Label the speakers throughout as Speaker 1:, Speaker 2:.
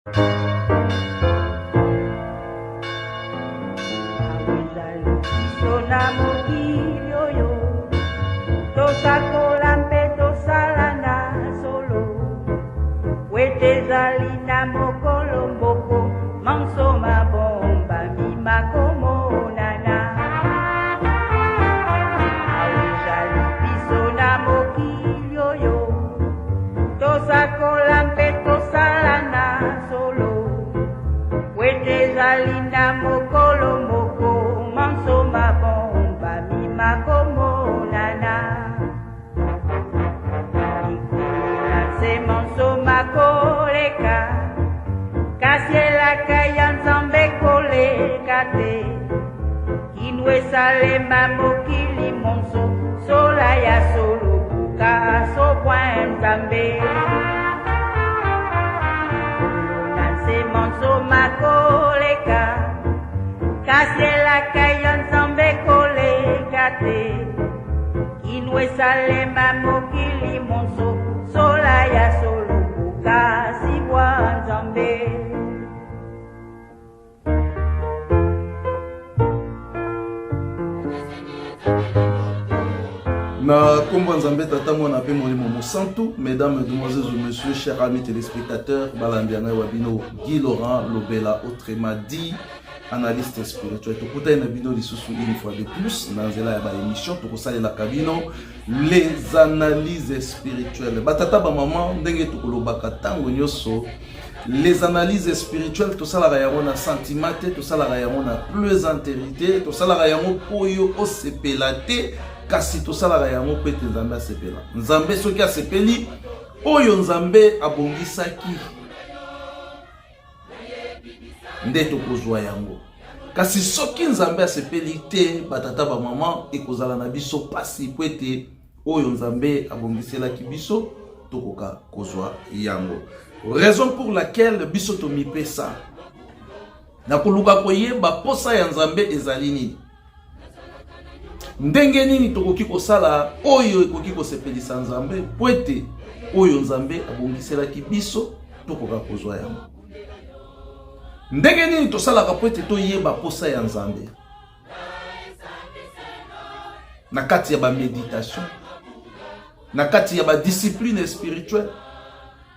Speaker 1: Tosakola mpe tosala na solo, pwete ezali na mokolo moko manso mabombami makomonana. Likolo na nse manso makoleka, kasi elaka ya Nzambe koleka te. Kino esalema mokili monso, sola ya solo buka sokwa Nzambe. Likolo na nse monso makoleka, kasi elaka ya Nzambe koleka te. Kino esalema mokili monso, sola ya solo buka sibwa Nzambe.
Speaker 2: Na nkombo ya Nzambe Tata, Mwana mpe Molimo Mosantu, mesdames, mesdemoiselles ou messieurs, chers amis téléspectateurs, balandi ya ngai wa bino Guy Laurent Lobela, autrement dit analyste spirituel. Tokutani na bino lisusu une fois de plus na nzela ya ba émission tokosalelaka bino les analyses spirituelles. Batata ba mama, ndenge tokolobaka ntango nyonso, les analyses spirituelles tosalaka yango na sentiment te, tosalaka yango na plaisanterie te, tosalaka yango mpo yo osepela te, kasi tosalaka yango mpo ete Nzambe asepela. Nzambe soki asepeli, oyo Nzambe abongisaki nde tokozwa yango. Kasi soki Nzambe asepeli te, batata bamama, ekozala na biso pasi mpo ete oyo Nzambe abongiselaki biso tokoka kozwa yango. Raison pour laquelle biso tomipesa na koluka koyeba posa ya Nzambe ezali nini, ndenge nini tokoki kosala oyo ekoki kosepelisa Nzambe, mpo ete oyo Nzambe abongiselaki biso tokoka kozwa yango. Ndenge nini tosalaka mpo ete toyeba posa ya Nzambe? Na kati ya bameditation, na kati ya badiscipline spirituelle,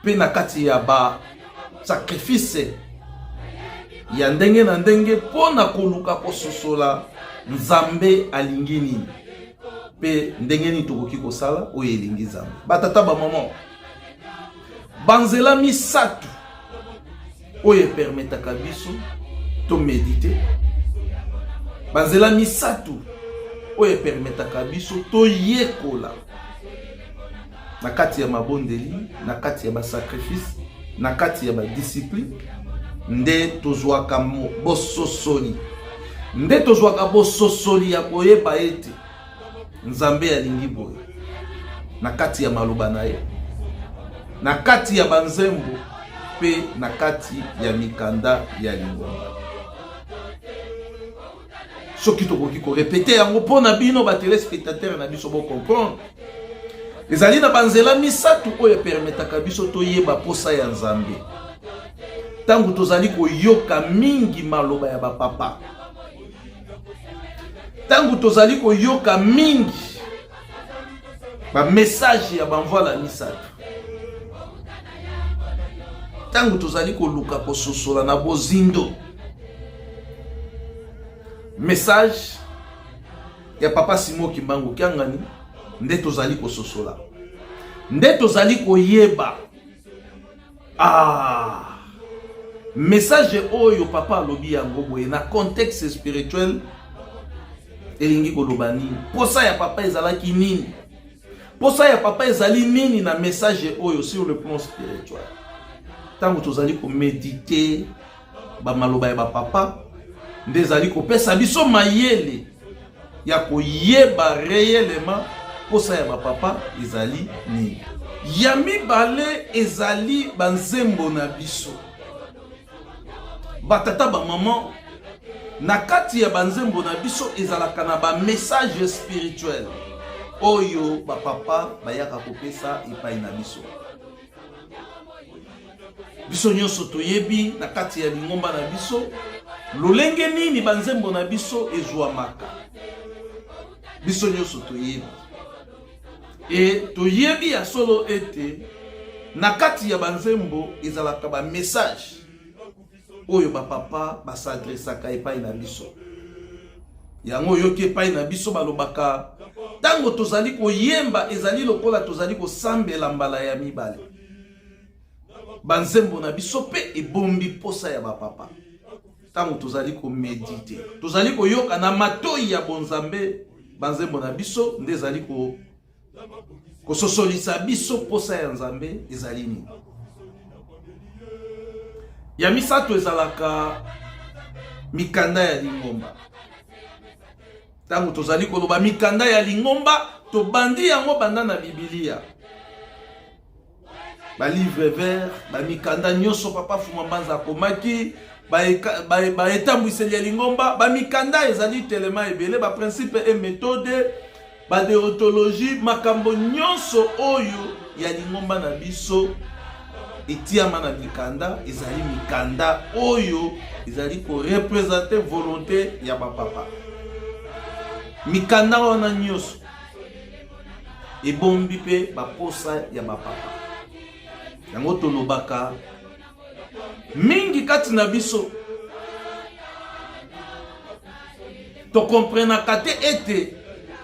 Speaker 2: mpe na kati ya basacrifice ya ndenge na ndenge mpo na koluka kososola Nzambe alingi nini mpe ndenge nini tokoki kosala oyo elingi Nzambe. Batata, bamama, banzela misato oyo epermetaka biso tomedite, banzela misato oyo epermetaka biso toyekola na kati ya mabondeli, na kati ya basacrifice, na kati ya badiscipline, nde tozwaka bososoli, nde tozwaka bososoli ya koyeba ete Nzambe alingi boye na kati ya maloba na ye, na kati ya banzembo mpe na kati ya mikanda ya lingomba. Soki tokoki korepete yango mpo na bino batelespectateur na biso bocomprendre, ezali na banzela misato oyo epermetaka biso toyeba posa ya Nzambe. Ntango tozali koyoka mingi maloba ya bapapa, ntango tozali koyoka mingi bamessage ya bamvwala misato, ntango tozali koluka kososola na bozindo message ya papa Simon Kimbangu Kiangani, nde tozali kososola, nde tozali koyeba message oyo papa alobi yango boye na contexte spirituel elingi koloba nini, posa ya papa ezalaki nini, posa ya papa ezali nini na message oyo sur le plan spirituel. Ntango tozali komedite bamaloba ya bapapa, nde ezali kopesa biso mayele ya koyeba réellement posa ya bapapa ezali nini. Ya mibale ezali banzembo na biso, batata bamama. Na kati ya banzembo na biso ezalaka na bamessage spirituel oyo bapapa bayaka kopesa epai na biso. Biso nyonso toyebi na kati ya lingomba na biso lolenge nini banzembo na biso ezwamaka. Biso nyonso toyebi e toyebi ya solo ete na kati ya banzembo ezalaka ba message oyo bapapa basadresaka epai na biso. Yango oyoki epai na biso balobaka ntango tozali koyemba ezali lokola tozali kosambela mbala ya mibale. Banzembo na biso mpe ebombi posa ya bapapa. Ntango tozali komedite, tozali koyoka na matoi ya bonzambe banzembo na biso nde ezali ko kososolisa biso posa ya Nzambe ezali nini. Ya misato ezalaka mikanda ya lingomba. Ntango tozali koloba mikanda ya lingomba, tobandi yango banda na Bibilia, balivre vert, bamikanda nyonso Papa Fuma Mbanza akomaki, baetambwiseli ya lingomba, bamikanda ezali telema ebele, baprincipe e metode, badeontologie, makambo nyonso oyo ya lingomba na biso etiama na mikanda, ezali mikanda oyo ezali korepresente volonté ya bapapa. Mikanda wana nyonso ebombi mpe baposa ya bapapa. Yango tolobaka mingi kati na biso tokomprenaka te ete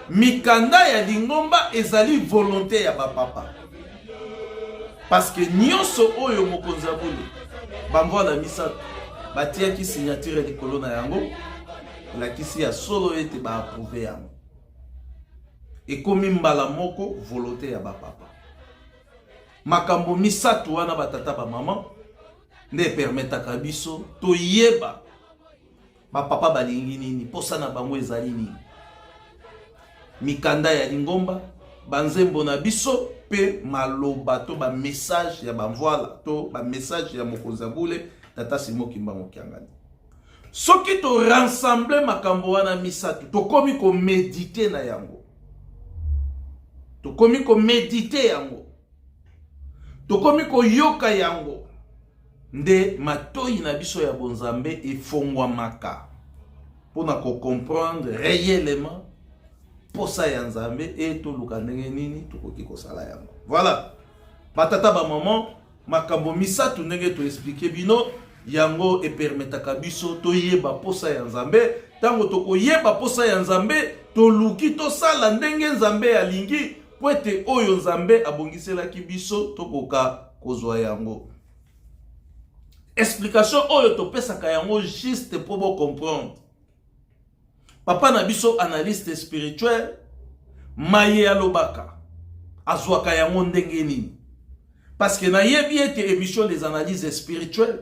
Speaker 2: mikanda ya lingomba ezali volonté ya bapapa, paske nyonso oyo mokonzi ya bule bamvwala misato batiaki signature likolo na yango elakisi ya solo ete baaprouve yango. Ekomi mbala moko volonté ya bapapa. Makambo misato wana, batata bamama, nde epermetaka biso toyeba bapapa balingi nini, posa na bango ezali nini. Mikanda ya lingomba, banzembo na biso mpe maloba to bamessage ya bamvwala to bamessage ya mokonzi ya bule Tata Simon Kimbangu Kiangani. Soki to rassembler makambo wana misato, tokomi komedite na yango, tokomi komedite yango, tokomi koyoka yango, nde matoi na biso ya bonzambe efongwamaka mpona kocomprendre réellement posa ya Nzambe e toluka ndenge nini tokoki kosala yango. Voilà, batata bamama, makambo misato ndenge toexplike bino yango epermetaka biso toyeba posa ya Nzambe. Ntango tokoyeba posa ya Nzambe, toluki tosala ndenge Nzambe alingi, po ete oyo Nzambe abongiselaki biso tokoka kozwa yango. Explication oyo topesaka yango juste mpo bocomprendre. Papa na biso analyste spirituel, maye alobaka azwaka yango ndenge nini? Parce que nayebi ete émission des analyses spirituelles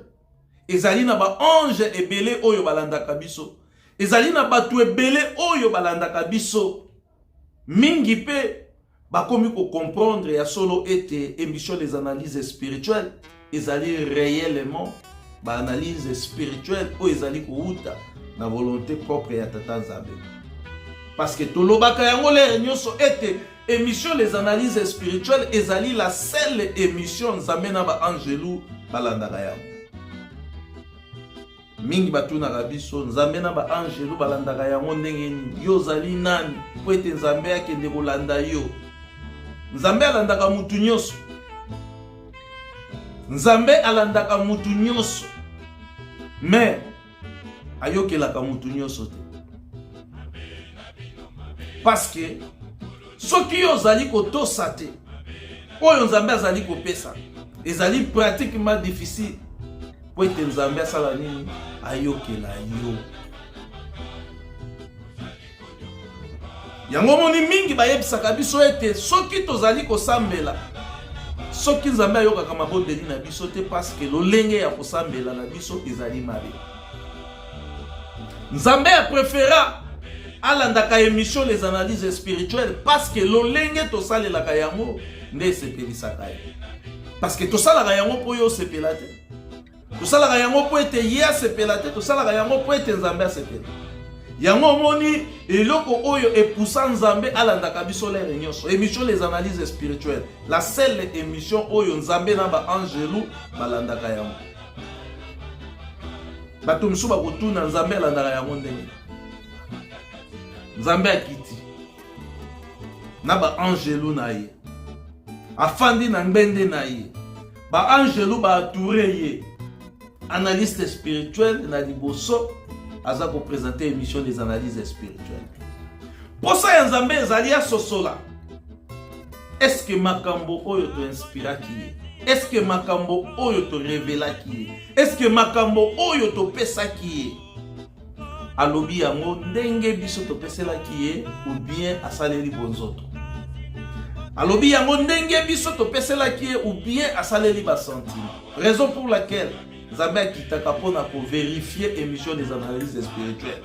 Speaker 2: ezali na ba ange ebele oyo balandaka biso, ezali na bato ebele oyo balandaka biso mingi, mpe bakomi kocomprendre ya solo ete émission des analyses spirituelles ezali réellement baanalyse spirituelle oyo ezali kowuta na volonté propre ya Tata Nzambe. Parce que tolobaka yango lere nyonso ete émission les analyses spirituelles ezali la seule émission Nzambe na baangelu balandaka yango. Mingi batunaka biso, Nzambe na baangelu balandaka yango ndenge nini? Yo ozali nani mpo ete Nzambe akende kolanda yo? Nzambe alandaka mutu nyonso. Nzambe alandaka mutu nyonso, mais ayokelaka mutu nyonso te. Parce que soki yo ozali kotosa te oyo Nzambe azali kopesa, ezali pratiquement difficile po ete Nzambe asala nini? Ayokela yo. Yango moni mingi bayebisaka biso ete soki tozali kosambela, soki Nzambe ayokaka mabondeli na biso te, parce que lolenge ya kosambela na biso ezali mabe. Nzambe aprefera alandaka émission les analyses spirituelles parce que lolenge tosalelaka yango nde esepelisaka ye. Parce que tosalaka yango mpo yo osepela te, tosalaka yango mpo ete ye asepela te, tosalaka yango mpo ete Nzambe asepela. Yango omoni eloko oyo epusa Nzambe alandaka biso lere nyonso. Émission les analyses spirituelles, la seule émission oyo Nzambe na ba angelu balandaka yango. Bato mosusu bakotuna Nzambe alandaka yango ndenge Nzambe akiti na ba angelu na ye, afandi na ngbende na ye, ba angelu ba entoure ye. Analyste spirituel na liboso aza ko présenter émission des analyses spirituelles. Posa ya Nzambe ezali ya sosola. Est-ce que makambo oyo to inspiraki ye? Est-ce que makambo oyo to revelaki ye? Est-ce que makambo oyo to pesaki ye? Alobi yango ndenge biso topeselaki ye ou bien asaleli bonzoto? Alobi yango ndenge biso topeselaki ye ou bien asaleli ba sentiment? Raison pour laquelle Nzambe akitaka mpo na koverifier émission des analyses spirituelles.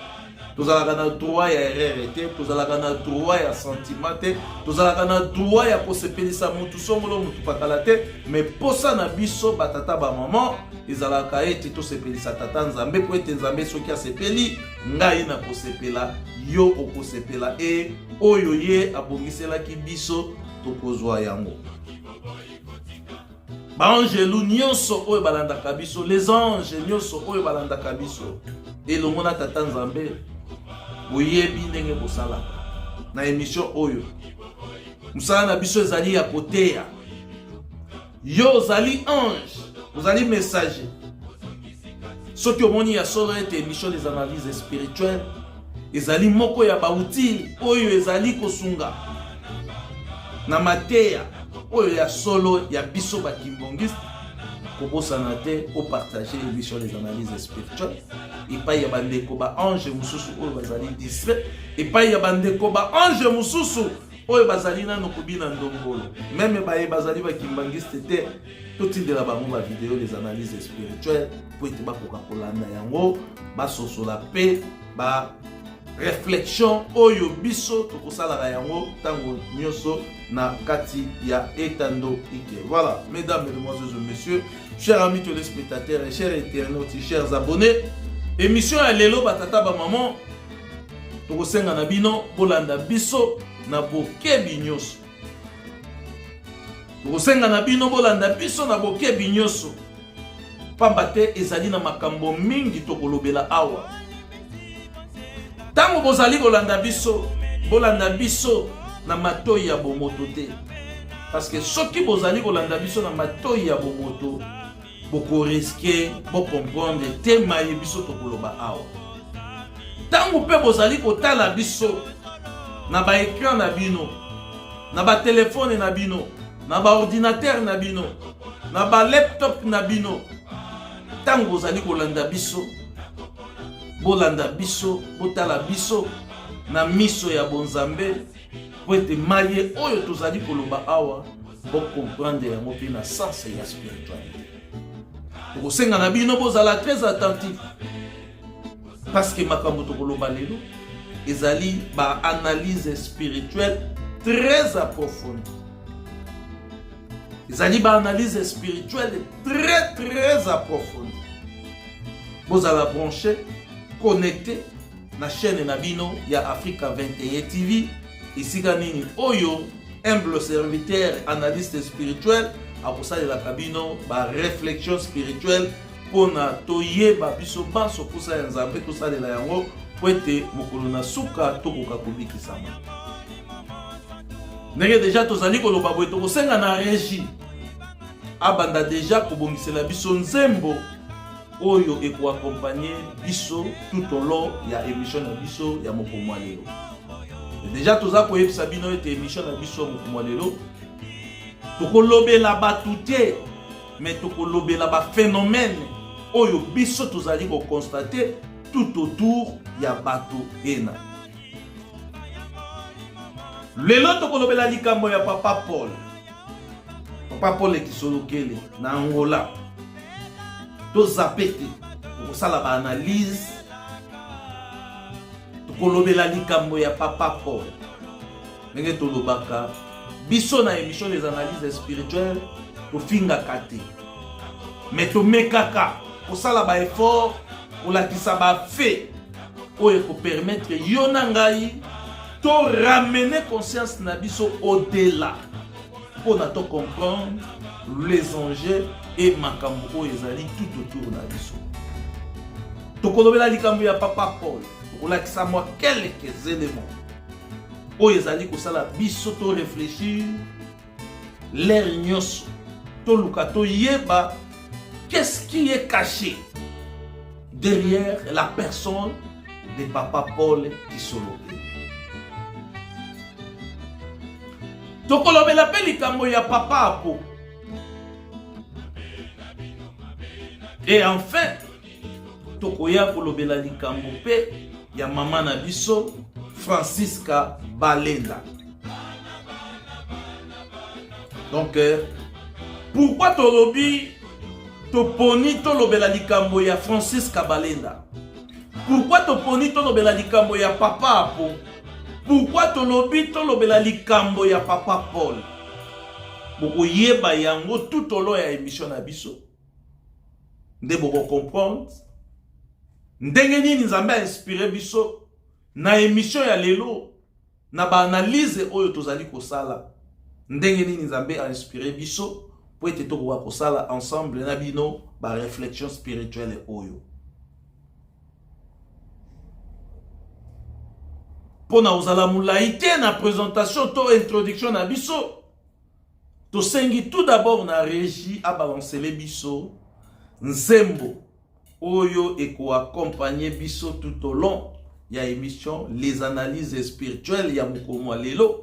Speaker 2: Tozalaka na droit ya erreur te, tozalaka na droit ya sentiment te, tozalaka na droit ya kosepelisa mutu songolo mutu pakala te, mais posa na biso batata ba maman ezalaka ete tosepelisa tata Nzambe, po ete Nzambe soki asepeli, ngai nakosepela, yo okosepela, e oyo ye abongiselaki biso tokozwa yango. Baangelu nyonso oyo balandaka biso, les anges nyonso oyo balandaka biso elongo na tata Nzambe, boyebi ndenge bosalaka na émission oyo. Mosala na biso ezali ya koteya. Yo ozali ange, ozali messager. Soki omoni ya solo ete émission des analyses spirituelles ezali moko ya bautile oyo ezali kosunga na mateya oyo ya solo ya biso bakimbongiste, kobosana te opartage émission des analyses spirituelles epai ya bandeko ba ange mosusu oyo bazali distrait, epai ya bandeko ba ange mosusu oyo bazali nano kobina ndombolo, meme baye bazali bakimbangiste te, totindela bango ba video les analyses spirituelles po ete bakoka kolanda yango, basosola pe ba réflexion oyo biso tokosalaka yango ntango nyonso na kati ya etando ike. Voilà, mesdames, mesdemoiselles et messieurs, chers amis téléspectateurs et chers internautes, chers abonnés, émission ya lelo batata ba maman, tokosenga na bino bolanda biso na bokebi nyonso. Tokosenga na bino bolanda biso na bokebi nyonso, pamba te ezali na makambo mingi tokolobela awa. Ntango bozali kolanda biso, bolanda biso na matoi ya bomoto te, parce que soki bozali kolanda biso na matoi ya bomoto, bokoriske bocomprendre te maye biso tokoloba awa. Ntango mpe bozali kotala biso na baekran na bino, na batelefone na bino, na baordinatere na bino, na balaptop na bino, ntango bozali kolanda biso, bolanda biso, botala biso na miso ya bonzambe, po ete maye oyo tozali koloba awa bocomprendre yango mpe na sens ya spiritualité. Tokosenga na bino bozala très attentif, parce que makambo tokoloba lelo ezali ba analyse spirituelle très approfondie, ezali ba analyse spirituelle très très approfondie. Bozala branché, connecté na chaîne na bino ya Africa 21 TV, esika nini oyo humble serviteur analyste spirituel akosalelaka bino ba réflexion spirituelle mpona toyeba biso banso mposa ya Nzambe, tosalela yango po ete mokolo na suka tokoka kobikisama. Ndenge deja tozali koloba boye, tokosenga na régie abanda deja kobongisela biso nzembo oyo ekoakompagne biso tout au long ya émission na biso ya mokolo ya lelo. Deja toza koyebisa bino ete émission na biso ya mokolo ya lelo tokolobela bato te, mais tokolobela ba phénomène oyo biso tozali kokonstate tout autour ya bato ena. Lelo tokolobela likambo ya Papa Paul, Papa Paul Ekisolokele na Angola. Tozape te, tokosala ba analyse, tokolobela likambo ya Papa Paul. Ndenge tolobaka biso na émission des analyses spirituelles, tofingaka te, mais tomekaka kosala ba effort, kolakisa ba fait. oyo ekopermettre yo na ngai to ramener conscience na biso au-delà mpo na to comprendre les enjeux et makambo oyo ezali tout autour na biso. Tokolobela likambo ya Papa Paul, tokolakisa mwa quelques éléments oyo ezali kosala biso to réfléchir l'heure nyonso, toluka toyeba qu'est-ce qui est caché derrière la personne de Papa Paul Kisolokele. Tokolobela mpe likambo ya Papa Apo. Et enfin, tokoya kolobela likambo mpe ya mama na biso Francisca Balenda. Donc, pourquoi tolobi toponi tolobela likambo ya Francisca Balenda? Pourquoi toponi tolobela likambo ya Papa Apo? Pourquoi tolobi tolobela likambo ya Papa Paul? Bokoyeba yango tout au long ya émission na biso. Nde boko comprendre ndenge nini Nzambe a inspiré biso na émission ya lelo, na ba analyse oyo tozali kosala, ndenge nini Nzambe a inspiré biso po ete tokoka kosala ensemble na bino ba réflexion spirituelle oyo. Pona ozala molai te na présentation to introduction na biso, tosengi tout d'abord na régie abalancele biso nzembo oyo ekoaccompagner biso tout au long ya émission Les analyses spirituelles ya mokolo mwa lelo.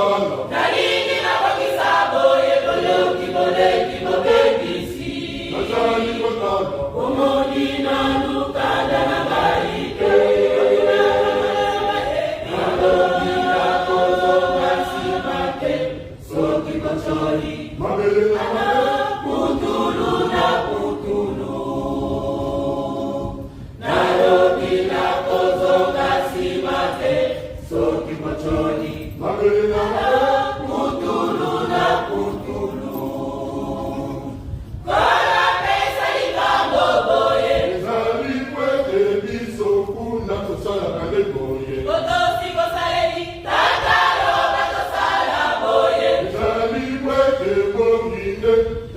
Speaker 3: kotala.
Speaker 4: Nalingi nakokisa boye boyoki boleki bobebisi.
Speaker 3: Nazali kotala.
Speaker 4: Omoni nanu kanda na ngai te. Nalobi nakozonga nsima te soki botsholi.
Speaker 3: Mabele na mabele.
Speaker 4: Putulu na putulu. Nalobi nakozonga nsima te soki botsholi.
Speaker 3: Mabele na mabele.
Speaker 4: Putulu na putulu. Kolapesa likambo boye.
Speaker 3: Ezali po ete biso kuna tosalaka nde boye.
Speaker 4: Botosi bosaleli tata loba tosala boye.
Speaker 3: Ezali po ete bongi nde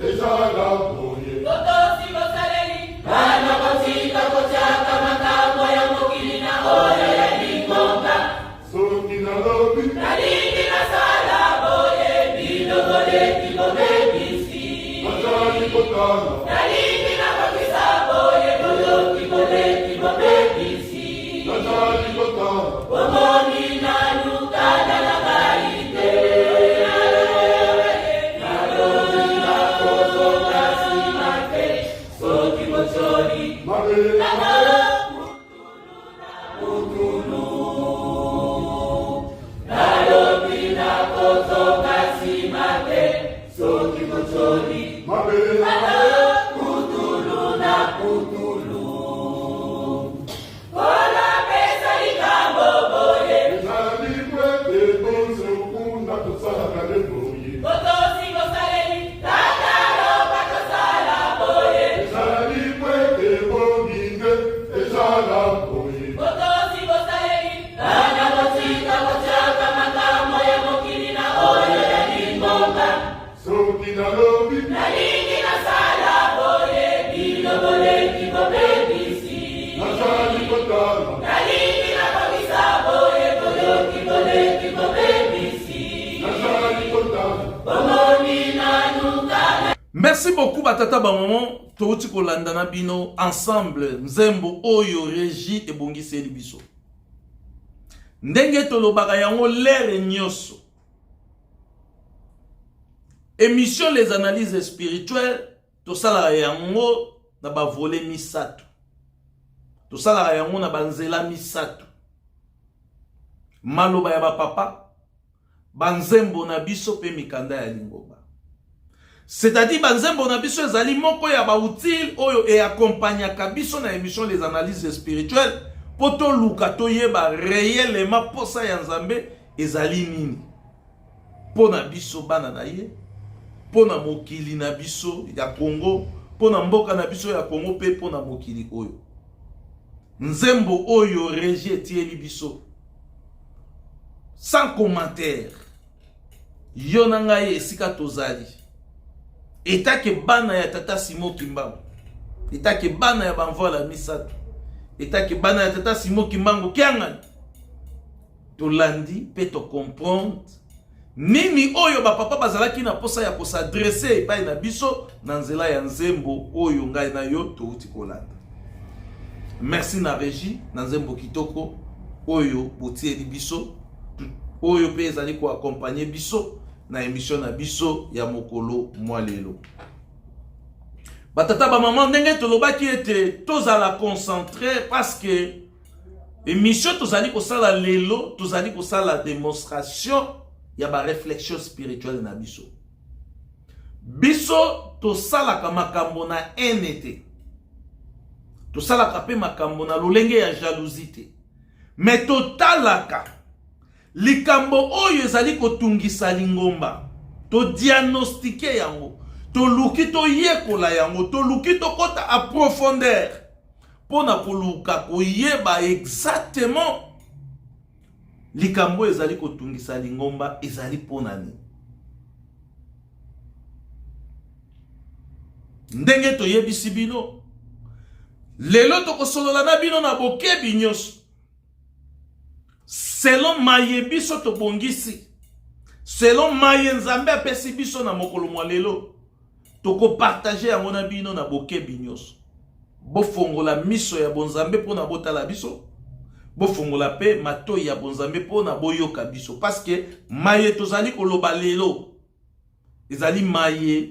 Speaker 3: ezala boye.
Speaker 4: Botosi bosaleli bana kotika kotiaka makambo ya mokili na oyo ya lingomba.
Speaker 3: Soki nalobi.
Speaker 4: Nalingi nasala boye bino boleki bobebisi.
Speaker 3: Nazali kotala.
Speaker 4: Nalingi nakokisa boye boyoki boleki bobebisi.
Speaker 3: Nazali kotala.
Speaker 4: Omoni nanu kanda na ngai te. Nalobi nakozonga nsima te soki botsholi.
Speaker 3: Mabele na mabele.
Speaker 4: Putulu. Nalobi nakozonga nsima te soki botsholi.
Speaker 3: Mabele na mabele.
Speaker 4: Putulu na putulu. Kolapesa likambo boye.
Speaker 3: Ezali po ete biso kuna tosalaka nde boye.
Speaker 4: Botosi bosaleli tata loba tosala boye.
Speaker 3: Ezali po ete bongi nde ezala boye.
Speaker 4: Botosi bosaleli bana kotika kotiaka makambo ya mokili na oyo ya lingomba.
Speaker 3: Soki nalobi.
Speaker 4: Nalingi nasala boye bino boleki bobebisi.
Speaker 3: Nazali kotala.
Speaker 4: Nalingi nakokisa boye boyoki boleki bobebisi.
Speaker 3: Nazali kotala.
Speaker 4: Bomoni nanu kala.
Speaker 2: Merci beaucoup batata bamama, touti kolanda na bino ensemble nzembo oyo régie ebongiseli biso. Ndenge tolobaka yango lere nyonso, émission Les Analyses Spirituelles tosalaka yango na bavole misato, tosalaka yango na banzela misato: maloba ya bapapa, banzembo na biso mpe mikanda ya lingomba. C'est-à-dire banzembo na biso ezali moko ya baoutils oyo eaccompagnaka biso na émission Les Analyses Spirituelles, mpo toluka toyeba réellement posa ya Nzambe ezali nini mpo na biso bana na ye, mpo na mokili na biso ya Congo, mpo na mboka na biso ya Congo mpe mpo na mokili oyo. Nzembo oyo régie etieli biso, sans commentaire, yo na ngai esika tozali etake bana ya tata Simo Kimbangu, etake bana ya bamvola misato, etake bana ya tata Simo Kimbangu Kiangani, tolandi mpe tocomprendre nini oyo bapapa bazalaki na posa ya kos'adresser epai na biso na nzela ya nzembo oyo ngai na yo touti kolanda. Merci na régie na nzembo kitoko oyo botieli biso, oyo mpe ezali koaccompagner biso na émission na biso ya mokolo mwa lelo. Batata, bamama, ndenge tolobaki ete tozala concentré, parce que émission tozali kosala lelo, tozali kosala démonstration ya baréflexion spirituelle na biso. Biso tosalaka makambo na haine te, tosalaka mpe makambo na lolenge ya jalousie te, me totalaka likambo oyo ezali kotungisa lingomba, todiagnostiquer yango, toluki toyekola yango, toluki tokɔta à profondeur mpo na koluka koyeba exactement likambo oyo ezali kotungisa lingomba ezali mpo na nini. Ndenge toyebisi bino, lelo tokosolola na bino na bokebi nyonso selon maye biso tobongisi, selon maye Nzambe apesi biso na mokolo mwa lelo. Tokopartager yango na bino na bokebi nyonso. Bofongola miso ya bonzambe mpona botala biso. Bofongola mpe matoi ya bonzambe mpo na boyoka biso, paske maye tozali koloba lelo ezali maye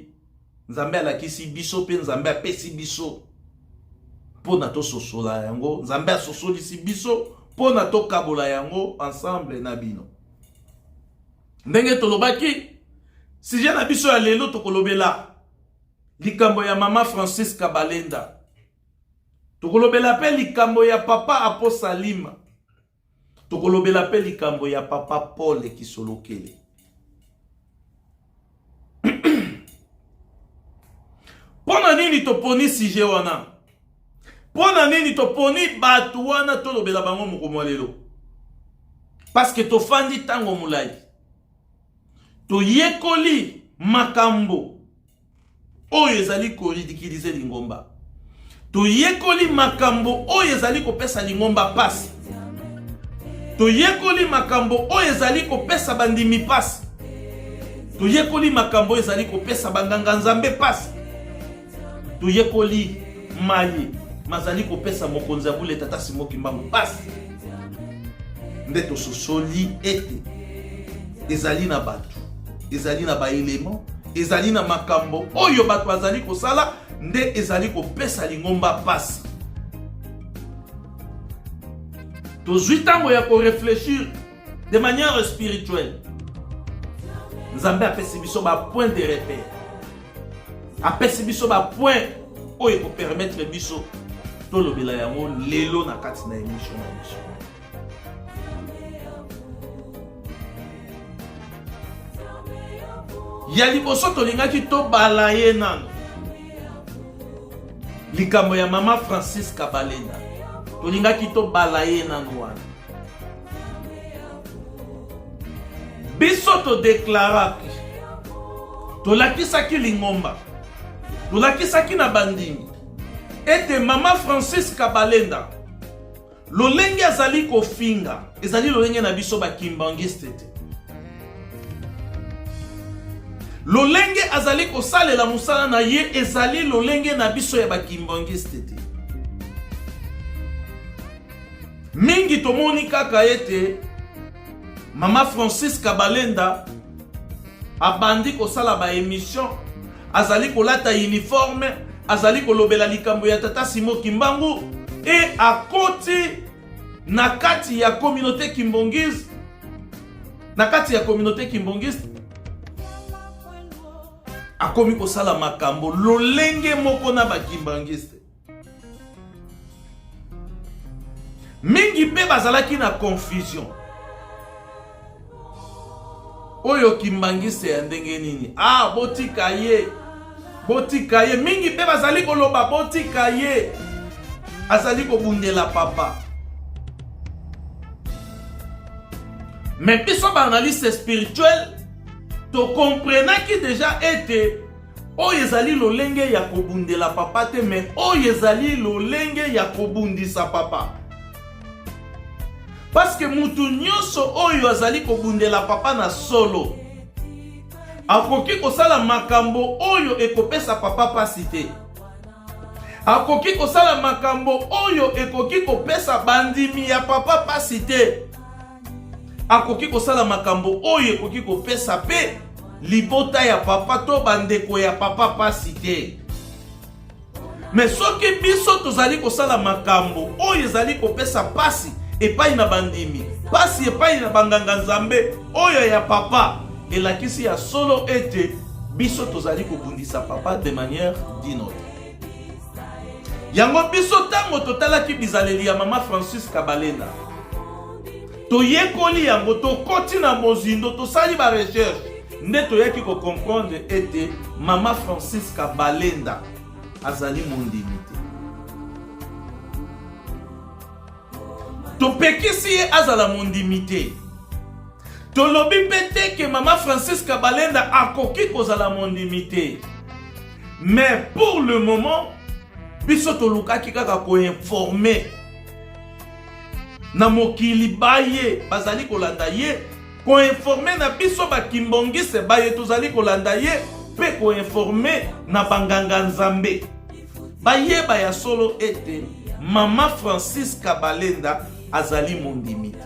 Speaker 2: Nzambe alakisi biso mpe Nzambe apesi biso mpo na tososola yango. Nzambe asosolisi biso mpo na tokabola yango ensemble na bino. Ndenge tolobaki, sujet na biso ya lelo tokolobela likambo ya mama Francis Kabalenda. Tokolobela mpe likambo ya papa Apo Salima. Tokolobela mpe likambo ya papa Paul Kisolokele. Mpo na nini toponi sujet wana? Mpo na nini toponi bato wana tolobela bango mokolo mwa lelo? Parce que tofandi ntango molai, toyekoli makambo oyo ezali koridikilize lingomba, toyekoli makambo oyo ezali kopesa lingomba pasi, toyekoli makambo oyo ezali kopesa bandimi pasi, toyekoli makambo oyo ezali kopesa banganga-nzambe pasi, toyekoli maye mazali kopesa mokonzi ya bule tata Simon Kimbangu pasi. Nde tososoli ete ezali na bato, ezali na baelema, ezali na makambo oyo bato bazali kosala nde ezali kopesa lingomba pasi. Tozwi ntango ya koreflechir de manière spirituelle. Nzambe apesi biso ba point de repère, apesi biso ba point oyo ekopermettre biso tolobela yango lelo na kati na émission na biso. Ya liboso tolingaki tobala ye nano likambo ya mama Francis Kabalenda, tolingaki tobala ye nano wana. Biso todeklaraki, tolakisaki lingomba, tolakisaki na bandimi ete mama Francis Kabalenda lolenge azali kofinga ezali lolenge na biso bakimbangiste te. Lolenge azali kosalela mosala na ye ezali lolenge na biso ya bakimbangiste te. Mingi tomoni kaka ete mama Francis Kabalenda abandi kosala ba emission, azali kolata uniforme, azali kolobela likambo ya tata Simon Kimbangu e akoti na kati ya communauté kimbongiste, na kati ya communauté kimbongiste akomi kosala makambo lolenge moko na bakimbangiste. Mingi mpe bazalaki na confusion. Oyo kimbangiste ya ndenge nini? Ah, botika ye, botika ye. Mingi mpe bazali koloba botika ye, azali kobundela papa. Mais biso ba analyste spirituel tokomprenaki deja ete oyo ezali lolenge ya kobundela papa te, me oyo ezali lolenge ya kobundisa papa. Paske mutu nyonso oyo azali kobundela papa na solo akoki kosala makambo oyo ekopesa papa pasi te, akoki kosala makambo oyo ekoki kopesa bandimi ya papa pasi te, akoki kosala makambo oyo ekoki kopesa pe libota ya papa to bandeko ya papa pasi te. Me soki biso tozali kosala makambo oyo ezali kopesa pasi epai na bandimi, pasi epai na banganga-nzambe oyo ya papa, elakisi ya solo ete biso tozali kobundisa papa de manière d'une autre. Yango biso ntango totalaki bizaleli ya mama Francis Kabalenda, toyekoli yango, tokoti na mozindo, tosali ba recherche, nde toyaki kocomprendre ete mama Francis Kabalenda azali mondimi te. Topekisi ye azala mondimi te. Tolobi mpe te ke mama Francis Kabalenda akoki kozala mondimi te. Mais pour le moment, biso tolukaki kaka koinforme na mokili baye bazali kolanda ye, koinforme na biso bakimbongise baye tozali kolanda ye, mpe koinforme na banganga nzambe bayeba ya solo ete mama Francis Kabalenda azali mondimi te?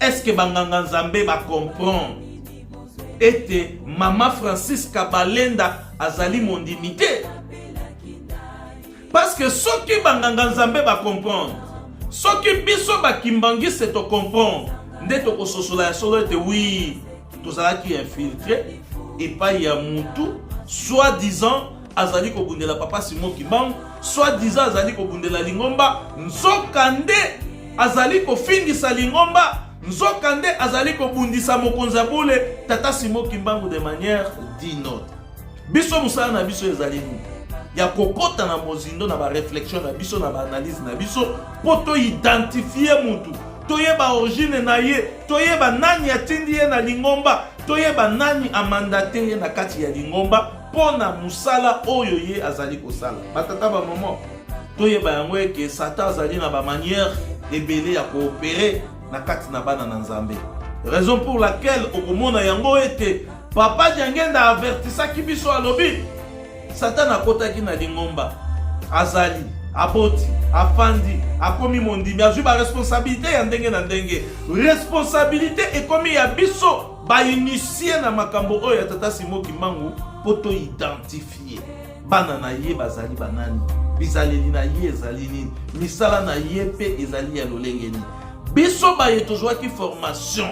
Speaker 2: Est-ce que banganga Nzambe ba comprendre ete mama Francisca Balenda azali mondimi te? Parce que soki banganga Nzambe ba comprendre, soki biso ba kimbangiste to comprendre, nde tokososola ya solo ete oui, tozalaki infiltré epai ya mutu soi-disant azali kobundela papa Simon Kimbangu, soi-disant azali kobundela lingomba, nzoka nde azali kofingisa lingomba, nzoka nde azali kobundisa mokonzi ya bule tata Simon Kimbangu de manière d'une autre. Biso mosala na biso ezali nini? Ya kokota na mozindo na ba réflexion na biso, na ba analyse na biso, mpo to identifier mutu, toyeba origine na ye, toyeba nani atindi ye na lingomba, toyeba nani amandate ye na kati ya lingomba mpo na mosala oyo ye azali kosala. Batata, bamama, toyeba yango eke Satan azali na ba manière ebele ya koopere na kati na bana na Nzambe. Raison pour laquelle okomona yango ete Papa Diangenda avertisaki biso, alobi Satan akotaki na lingomba, azali aboti, afandi, akomi mondimi, azwi ba responsabilité ya ndenge na ndenge. Responsabilité ekomi ya biso ba initie na makambo oyo ya tata Simon Kimbangu mpo to identifier bana na ye bazali banani, bizaleli na ye ezali nini, misala na ye mpe ezali ya lolenge nini. Biso baye tozwaki formation,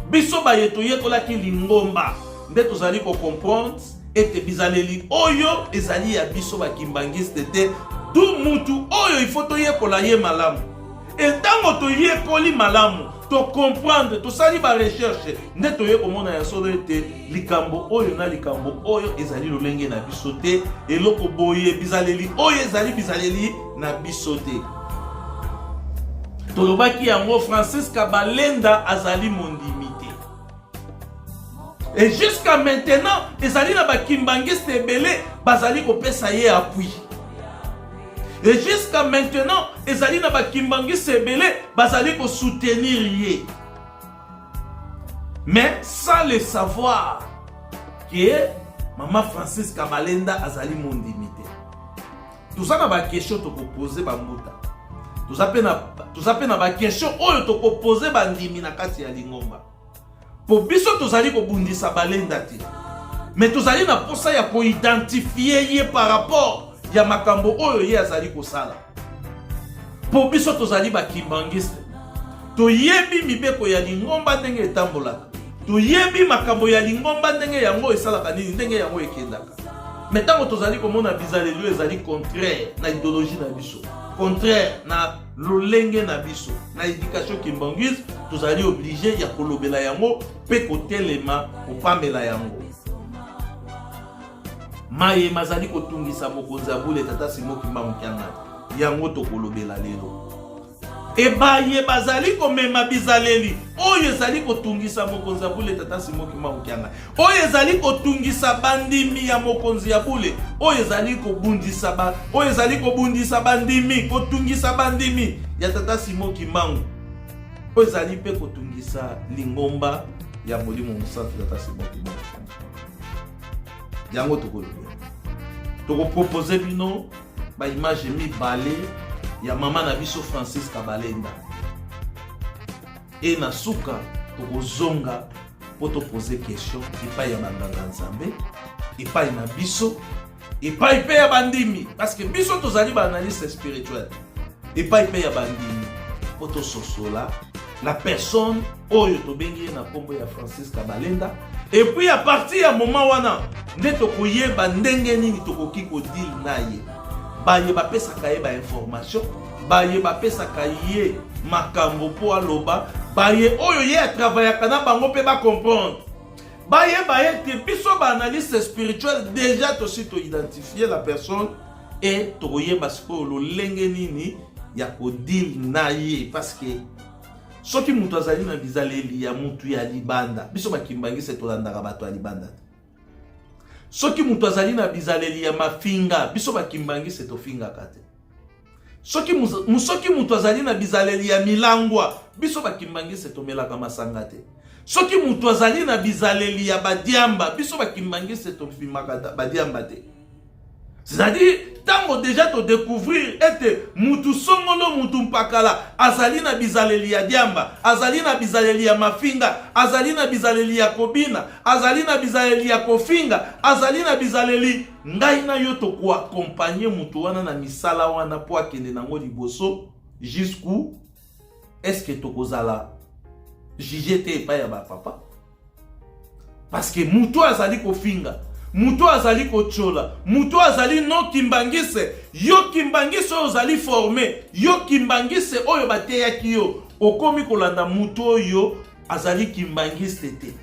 Speaker 2: biso baye toyekolaki lingomba, nde tozali kocomprendre ete bizaleli oyo ezali ya biso bakimbangiste te. Du mutu oyo il faut toyekola ye malamu. E ntango toyekoli malamu, tocomprendre, tosali ba recherche, nde toye komona ya solo ete likambo oyo na likambo oyo ezali lolenge na biso te, eloko boye, bizaleli oyo ezali bizaleli na biso te. Tolobaki yango, Francisca Balenda azali mondimi te. Et jusqu'à maintenant ezali na bakimbangiste ebele bazali kopesa ye appui. Et jusqu'à maintenant ezali na bakimbangiste ebele bazali kosoutenir ye, mais sans le savoir que mama Francisca Balenda azali mondimi te. Toza na baquestion tokopose bambuta, toza mpe na baquestion oyo tokopose bandimi na kati ya lingomba, po biso tozali kobundisa Balenda te, mais tozali na posa ya koidentifie ye par rapport ya makambo oyo ye azali kosala, po biso tozali bakimbangiste, toyebi mibeko ya lingomba ndenge etambolaka, toyebi makambo ya lingomba ndenge yango esalaka nini, ndenge yango ekendaka. Mais ntango tozali komona bizaleli oyo ezali contraire na idéologie na biso, contraire na lolenge na biso na éducation kimbanguiste, tozali obligé ya kolobela yango mpe kotelema kopamela yango. Maye mazali kotungisa mokonzi ya bule tata Simon Kimbangu Kiangani, yango tokolobela lelo. Ebaye bazali komema bizaleli oyo ezali kotungisa mokonzi ya bule tata Simon Kimbangu Kiangani, oyo ezali kotungisa bandimi ya mokonzi ya bule, oyo ezali kobundisa ba, oyo ezali kobundisa bandimi, kotungisa bandimi ya tata Simon Kimbangu, oyo ezali mpe kotungisa lingomba ya Molimo Mosantu tata Simon Kimbangu Kiangani, yango tokolobela. Tokopropose bino ba image mibale ya mama na biso Francisca Balenda, e na suka tokozonga mpo topose question epai ya banganga Nzambe, epai na biso, epai mpe ya bandimi, parce que biso tozali baanalyste spirituel, epai mpe ya bandimi, mpo tososola la personne oyo tobengi ye na nkombo ya Francisca Balenda. Et puis à partir ya moment wana nde tokoyeba ndenge nini tokoki kodile na ye, baye bapesaka ye bainformation, baye bapesaka ye makambo mpo aloba, baye oyo ye atravayaka na bango mpe bacomprendre, bayeba ete biso baanalyste spirituel déjà tosi toidentifie la personne e tokoyeba sikoyo lolenge nini ya kodile na ye. Parce que soki moto azali na bizaleli ya mutu ya libanda, biso bakimbangise tolandaka bato ya libanda te. Soki moto azali na bizaleli ya mafinga, biso bakimbangise tofingaka te. Soki moto azali na bizaleli ya milangwa, biso bakimbangise tomelaka masanga te. Soki moto azali na bizaleli ya badiamba, biso bakimbangise tofimaka badiamba te. C'est-à-dire, ntango deja todécouvrir ete mutu songolo mutu mpakala azali na bizaleli ya diamba, azali na bizaleli ya mafinga, azali na bizaleli ya kobina, azali na bizaleli ya kofinga, azali na bizaleli, ngai na yo tokoakompagne mutu wana na misala wana mpo akende nango liboso jusqu'où est-ce que tokozala juge te epai ya bapapa? Parce que mutu azali kofinga, mutu azali kotiola, mutu azali no kimbangise. Yo kimbangise oyo ozali forme, yo kimbangise oyo bateyaki yo, okomi kolanda mutu oyo azali kimbangiste te,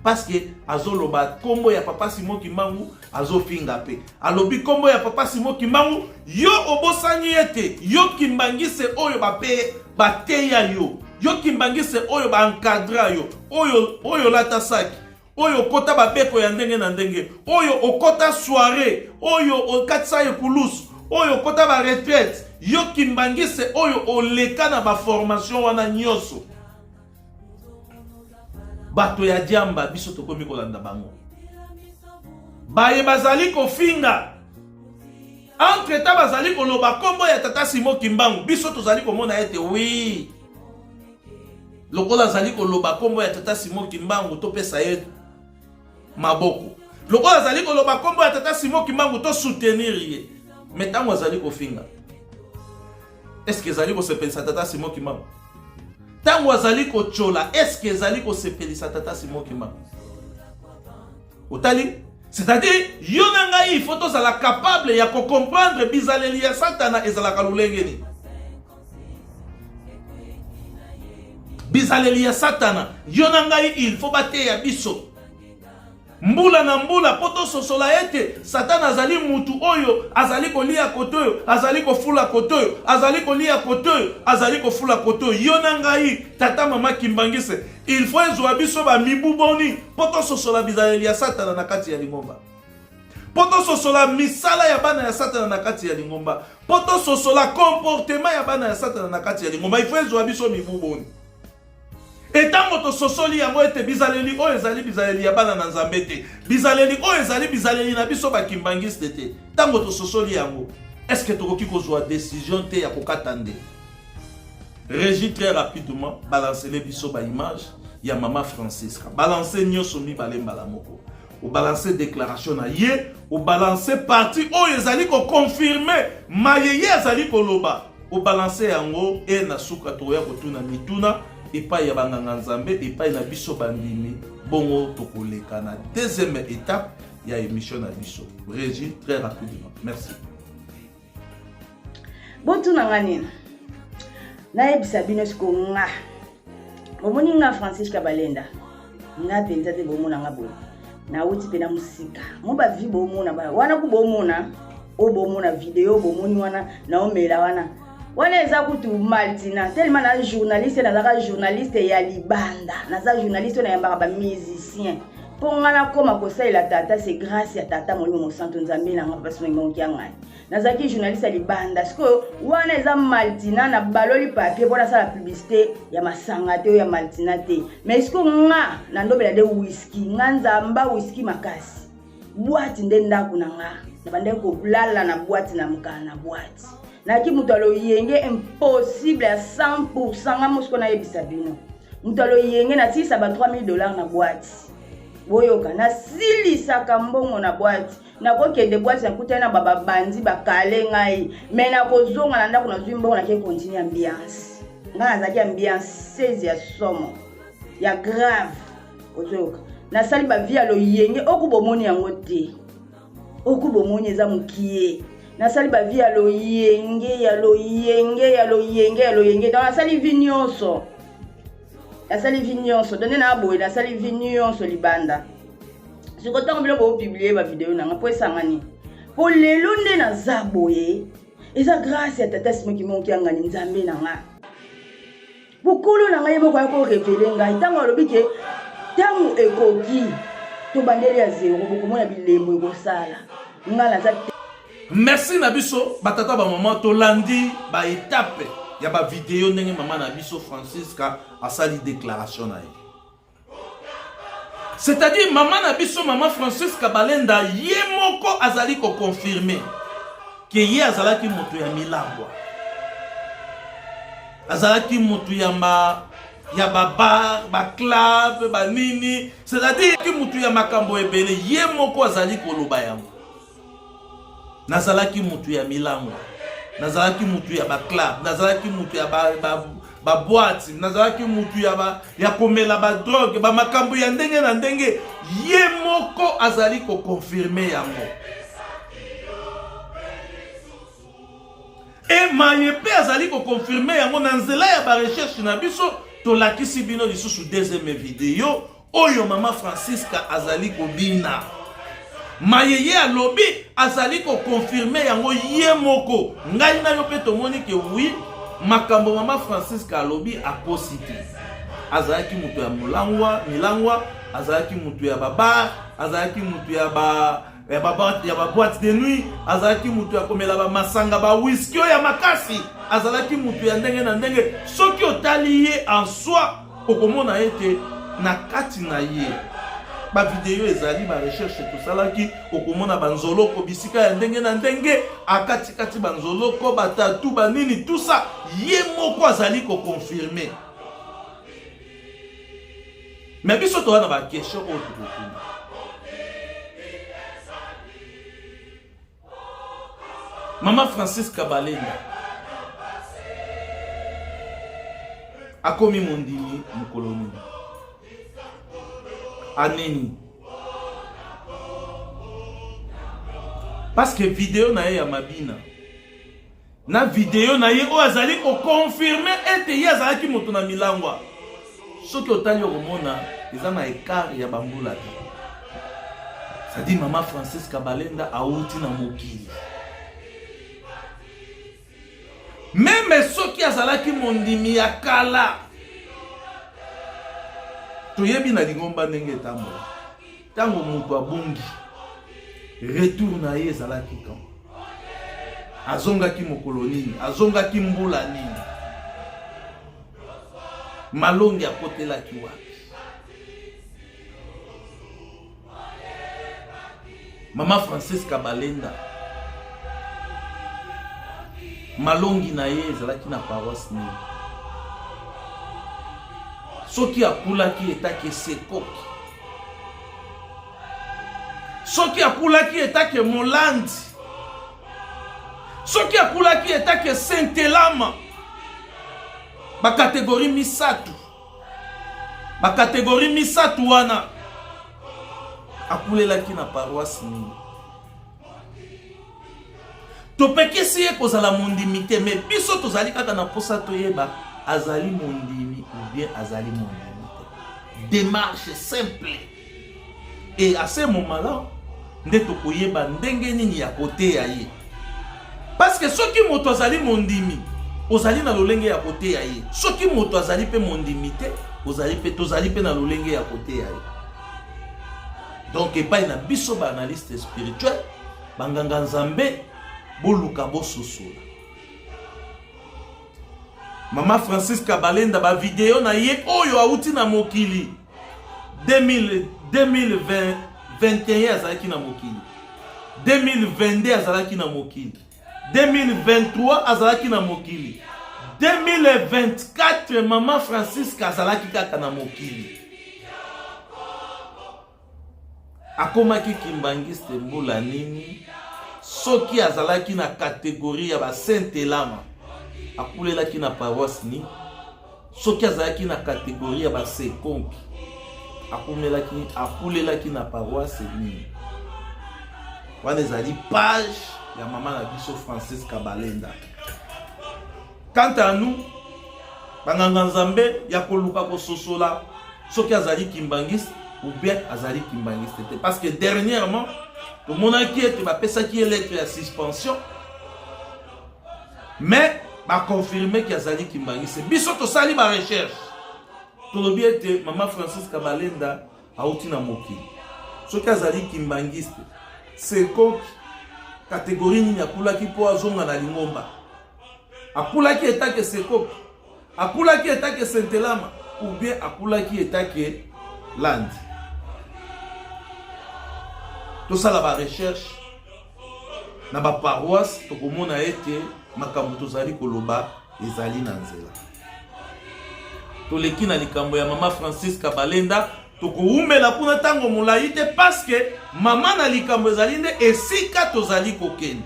Speaker 2: parce que azoloba kombo ya papa Simon Kimbangu, azofinga pe alobi kombo ya papa Simon Kimbangu. Yo obosani ete yo kimbangise oyo bape bateya yo, yo kimbangise oyo baencadra yo, oyo oyo olata saki, oyo okota babeko ya ndenge na ndenge, oyo okota soirée, oyo okatisa ekulusu, oyo okota baretraite, yo kimbangise oyo oleka na baformation wana nyonso, bato ya diamba, biso tokomi kolanda bango baye bazali kofinga. Entre temps bazali koloba kombo ya tata Simon Kimbangu, biso tozali komona ete oui, lokola azali koloba kombo ya tata Simon Kimbangu, topesa ye maboko. Lokola azali koloba kombo ya tata Simon Kimbangu, tosoutenir ye. Mais ntango azali kofinga, est-ce que ezali kosepelisa tata Simon Kimbangu? Ntango azali kotyola, est-ce que ezali kosepelisa tata Simon Kimbangu? Otali, c'est-à-dire yo na ngai il faut tozala capable ya kocomprendre bizaleli ya Satana ezalaka lolenge nini. Bizaleli ya Satana, yo na ngai il faut bateya biso mbula na mbula mpo tososola ete Satana azali mutu oyo azali kolia kote oyo, azali kofula kote oyo, azali kolia kote oyo, azali kofula kote oyo. Yo na ngai, tata mama kimbangise, il faut ezwa biso bamibu boni mpo tososola bizaleli ya Satana na kati ya lingomba, mpo tososola misala ya bana ya Satana na kati ya lingomba, mpo tososola comportement ya bana ya Satana na kati ya lingomba? Il faut ezwa biso mibu boni? Etango tososoli yango ete bizaleli oyo ezali bizaleli ya bana na Nzambe te, bizaleli oyo ezali bizaleli na biso bakimbangiste te, ntango tososoli yango, est-ce tokoki kozwa décision te ya kokata nde? Régie, très rapidement, balancele biso baimage ya mama Francisca. Balance nyonso mibale mbala moko. Obalance déclaration na ye, obalance partie oyo ezali koconfirme maye ye azali koloba, obalance yango. E na suka tokoya kotuna mituna epai ya banganga Nzambe, epai na biso bandimi. Bongo tokoleka na deuxième étape ya émission na biso. Régie, très rapidement, merci.
Speaker 1: Botuna nga nini? Nayebisa bino siko. Nga bomoni nga Francisca Balenda, nga mpenza te. Bomona nga boye, nauti mpe na mosika mo bavi. Bomona wana ku bomona oyo, bomona video bomoni wana naomela wana. Wana eza kutu Maltina, tellement na journaliste. Nazalaka journaliste ya libanda, naza journaliste oyo nayambaka bamusicien. Mpo nga nakóma kosalela tata, c'est grâce ya tata Molimo Mosantu, Nzambe na nga, papa Simon ya ngai. Nazalaki journaliste ya libanda. Sikoyo wana eza Maltina, na baloli papier mpo nasala publicité ya masanga te, oyo ya Maltina te. Mais sikoyo nga nandobela nde whisky, nga nzamba whisky makasi. Boîte nde ndako na nga, nabandaki kolala na boîte, na mokala na boîte. Nayaki moto aloyenge impossible ya 100. Nga mosiko nayebisa bino, moto aloyenge, nasilisa ba 3000 $ na boîte. Boyoka, nasilisaka mbongo na boîte. Nakokende boîte, nakutani na bababandi, bakale ngai, mais nakozonga na ndako, nazwi mbongo, nake continue ambiance. Ngai nazalaki ambianceuse ya somo, ya grave. Ozoyoka, nasali bavie ya loyenge oku bomoni yango te, oku bomoni eza mokie. Nasali bavie ya loyenge, ya loyenge, ya loyenge, ya loyenge. Donc nasali vie nyonso, nasali vie nyonso. Donc nde na boye, nasali vie nyonso libanda. Siko ntango bino bopublie bavideo nanga mpo esangani, mpo lelo nde naza boye, eza grâce ya tata Simon Kimbangu Kiangani, Nzambe na nga, bokolo na ngai. Ye moko ya korévéler ngai ntango alobi ke ntango ekoki, tobandeli ya zero, bokomona bilembo ekosala. Ngai naza
Speaker 2: Merci na biso batata, bamama. Tolandi baétape ya bavideo ndenge mama na biso Francisca asali déclaration na ye, c'est-à-dire mama na biso, mama Francisca Balenda, ye moko azali koconfirme. ke ye azalaki moto ya milangwa, azalaki moto ya ma ya babar, baclub, banini, c'est-à-dire ki moto ya makambo ebele. Ye moko azali koloba yango: nazalaki moto ya milangwa, nazalaki moto ya baclub, nazalaki moto ya baboite, ba, ba nazalaki moto ya, ba, ya komela badrogue, bamakambo ya ndenge na ndenge. Ye moko azali kokonfirme yango. E maye mpe azali kokonfirme yango na nzela ya barecherche na biso. Tolakisi bino lisusu deuxième video oyo mama Francisca azali kobina. Maye ye alobi, azali kokonfirme yango ye moko. Ngai na yo mpe tomoni ke wi, makambo mama Francisca alobi, akosi te. Azalaki moto ya molangwa, milangwa, azalaki moto ya babar, azalaki moto ya ba ya baboite de nuit, azalaki moto ya komela bamasanga, bawiski oyo ya makasi, azalaki moto ya ndenge na ndenge. Soki otali ye en soi, okomona ete na kati na ye, bavideo ezali, barecherche tosalaki, okomona banzoloko bisika ya ndenge na ndenge, akatikati banzoloko, batatu, banini, tout ça ye moko azali koconfirme. Me biso toza na baquestion oyo tokotuna. Mama Francis Kabalenda akomi mondimi mokolo nini, anini? Parce que video na ye ya mabina na video na ye oyo azali kokonfirme ete ye azalaki moto na milangwa, soki otali, okomona eza na écart ya bambula te. C'est-à-dire mama Francis Kabalenda awuti na mokili. Meme soki azalaki mondimi ya kala, toyebi na lingomba ndenge etambola. Ntango moto abungi, retour na ye ezalaki quand? Azongaki mokolo nini? Azongaki mbula nini? Malongi akotelaki wapi? Mama Francis Kabalenda, malongi na ye ezalaki na paroisse nini? Soki akulaki etaki esekoki, soki akulaki etake molandi, soki akulaki etake sentelama, bakategori misato, bakategori misato wana, akulelaki na paroisse nini? Topekisi ye kozala mondimi te, me biso tozali kaka na mposa toyeba azali mondimi ou bien azali mondimi te. Démarche simple, et à ce moment là nde tokoyeba ndenge nini ya koteya ye. Parce que soki moto azali mondimi, ozali na lolenge ya koteya ye. Soki moto azali mpe mondimi te, ozali mpe, tozali mpe na lolenge ya koteya ye. Donc epai na biso baanalyste spirituel, banganga nzambe, boluka bososola mama Francis Kabalenda, bavideo na ye oyo awuti na mokili 2000, 2021 azalaki na mokili, 2022 azalaki na mokili, 2023 azalaki na mokili, 2024 mama Francisca azalaki kaka na mokili. Akomaki kimbangiste mbula nini? Soki azalaki na kategori ya basaint elama, akulelaki na paroisse nini? Soki azalaki na kategori ya basekonki, akumelaki, akulelaki na paroisse nini? Wana ezali page ya mama na biso Francis Kabalenda. Quant à nous banganga nzambe, ya koluka kososola soki azali kimbangiste ou bien azali kimbangiste te, parce que dernièrement tomonaki ete bapesaki ye lettre ya suspension, mais baconfirme ki azali kimbangiste. Biso tosali barecherche, tolobi ete mama Francis Kabalenda auti na mokili. Soki azali kimbangiste, sekoki, kategori nini akulaki mpo azonga na lingomba? Akulaki etake sekoki, akulaki etake sentelama, ou bien akulaki etake landi? Tosala barecherche. na baparoise, tokomona ete makambo tozali koloba ezali na nzela. Toleki na likambo ya mama Francisca Balenda, tokowumela kuna ntango molai te paske mama na likambo ezali nde esika tozali kokende.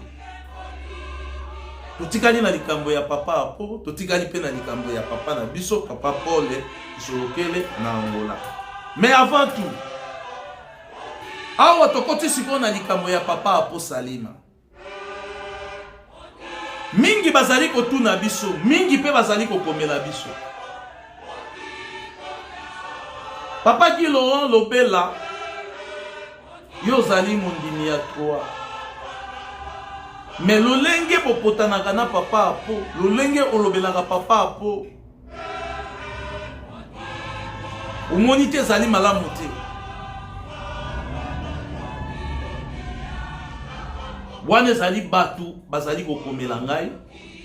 Speaker 2: Totikali na likambo ya papa Apo, totikali mpe na likambo ya papa na biso papa Paul Kisolokele na Angola. Mais avant tout, awa tokoti sikoyo na likambo ya papa Apo Salima. Mingi bazali kotuna biso, mingi mpe bazali kokomela biso. Papa Guy Laurent Lobela, yo ozali mondimi ya 3. Mais lolenge bopotanaka na papa Apo, lolenge olobelaka papa Apo, omoni te ezali malamu te. Wana ezali bato bazali kokomela ngai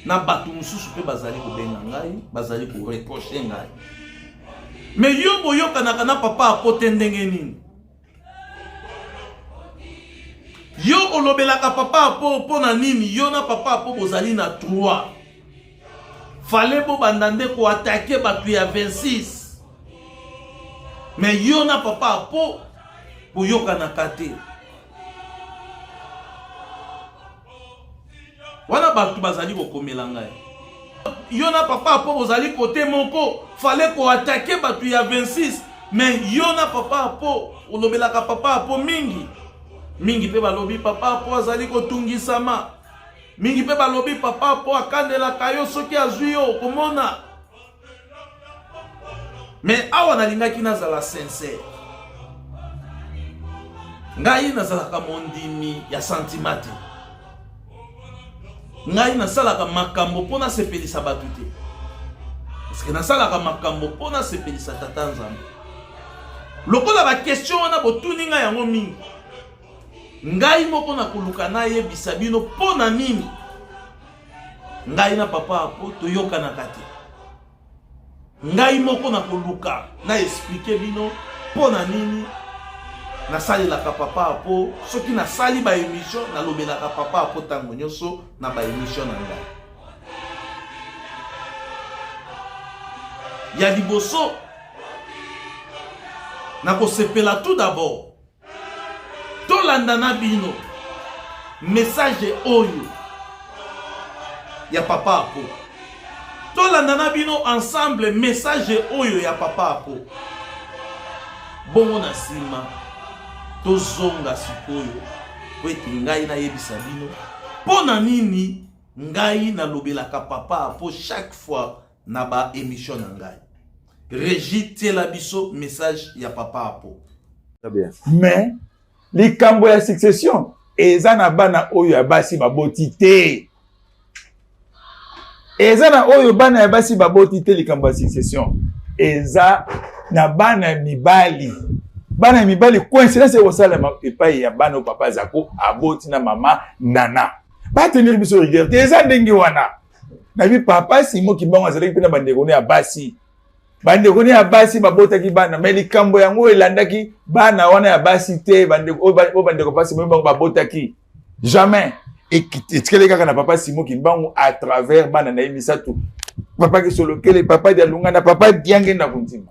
Speaker 2: na bato mosusu mpe bazali kobenga ngai, bazali koreproche ngai. Me yo boyokanaka na papa Apo te ndenge nini? Yo olobelaka papa Apo mpo na nini? Yo na papa Apo bozali na 3. Fale bobanda nde koatake bato ya 26. Me yo na papa Apo boyokanaka te. Wana bato bazali kokomela ngai. Yo na papa Apo bozali kote moko, fale koatake bato ya 26. Me yo na papa Apo olobelaka papa Apo mingi mingi, mpe balobi papa Apo azali kotungisama mingi, mpe balobi papa Apo akandelaka yo, soki azwi yo okomona. Me awa nalingaki nazala sincere. Ngai nazalaka mondimi ya sentiment te. Ngai nasalaka makambo mpo nasepelisa bato te, parce que nasalaka makambo mpo nasepelisa Tata Nzambe. Lokola bakestion wana botuni ngai yango mingi, ngai moko nakoluka nayebisa bino mpo na nini ngai na papa Apo toyokanaka te. Ngai moko nakoluka na explike bino mpo na nini nasalelaka papa Apo. Soki nasali ba emission, nalobelaka papa Apo ntango nyonso na ba emission na ngai. Ya liboso, nakosepela tout d'abord tolanda na bino message oyo ya papa Apo. Tolanda na bino ensemble message oyo ya papa Apo. Bongo na nsima tozonga sikoyo po ete ngai nayebisa bino mpo na nini ngai nalobelaka papa Apo chaque fois na ba emission na ngai. Régie, tiela biso message ya papa Apo.
Speaker 5: Mais likambo ya succession eza na bana oyo ya basi baboti te, eza na oyo bana ya basi baboti te. Likambo ya succession eza na bana ya mibali. Bana ya mibali, coïncidence ekosalema epai ya bana oyo papa Zako aboti na mama Nana. Batenir biso rigueur te, eza ndenge wana. Nabi papa Simon Kimbangu azalaki mpe na bandeko ne ya basi. Bandeko ne ya basi babotaki bana, mais likambo yango elandaki bana wana ya basi te. Bandeko oyo bandeko papa Simon Kimbangu babotaki jamais, etikali kaka na papa Simon Kimbangu à travers bana na ye misato, papa Kisolokele, papa Dialungana, papa Diangenda Kundima.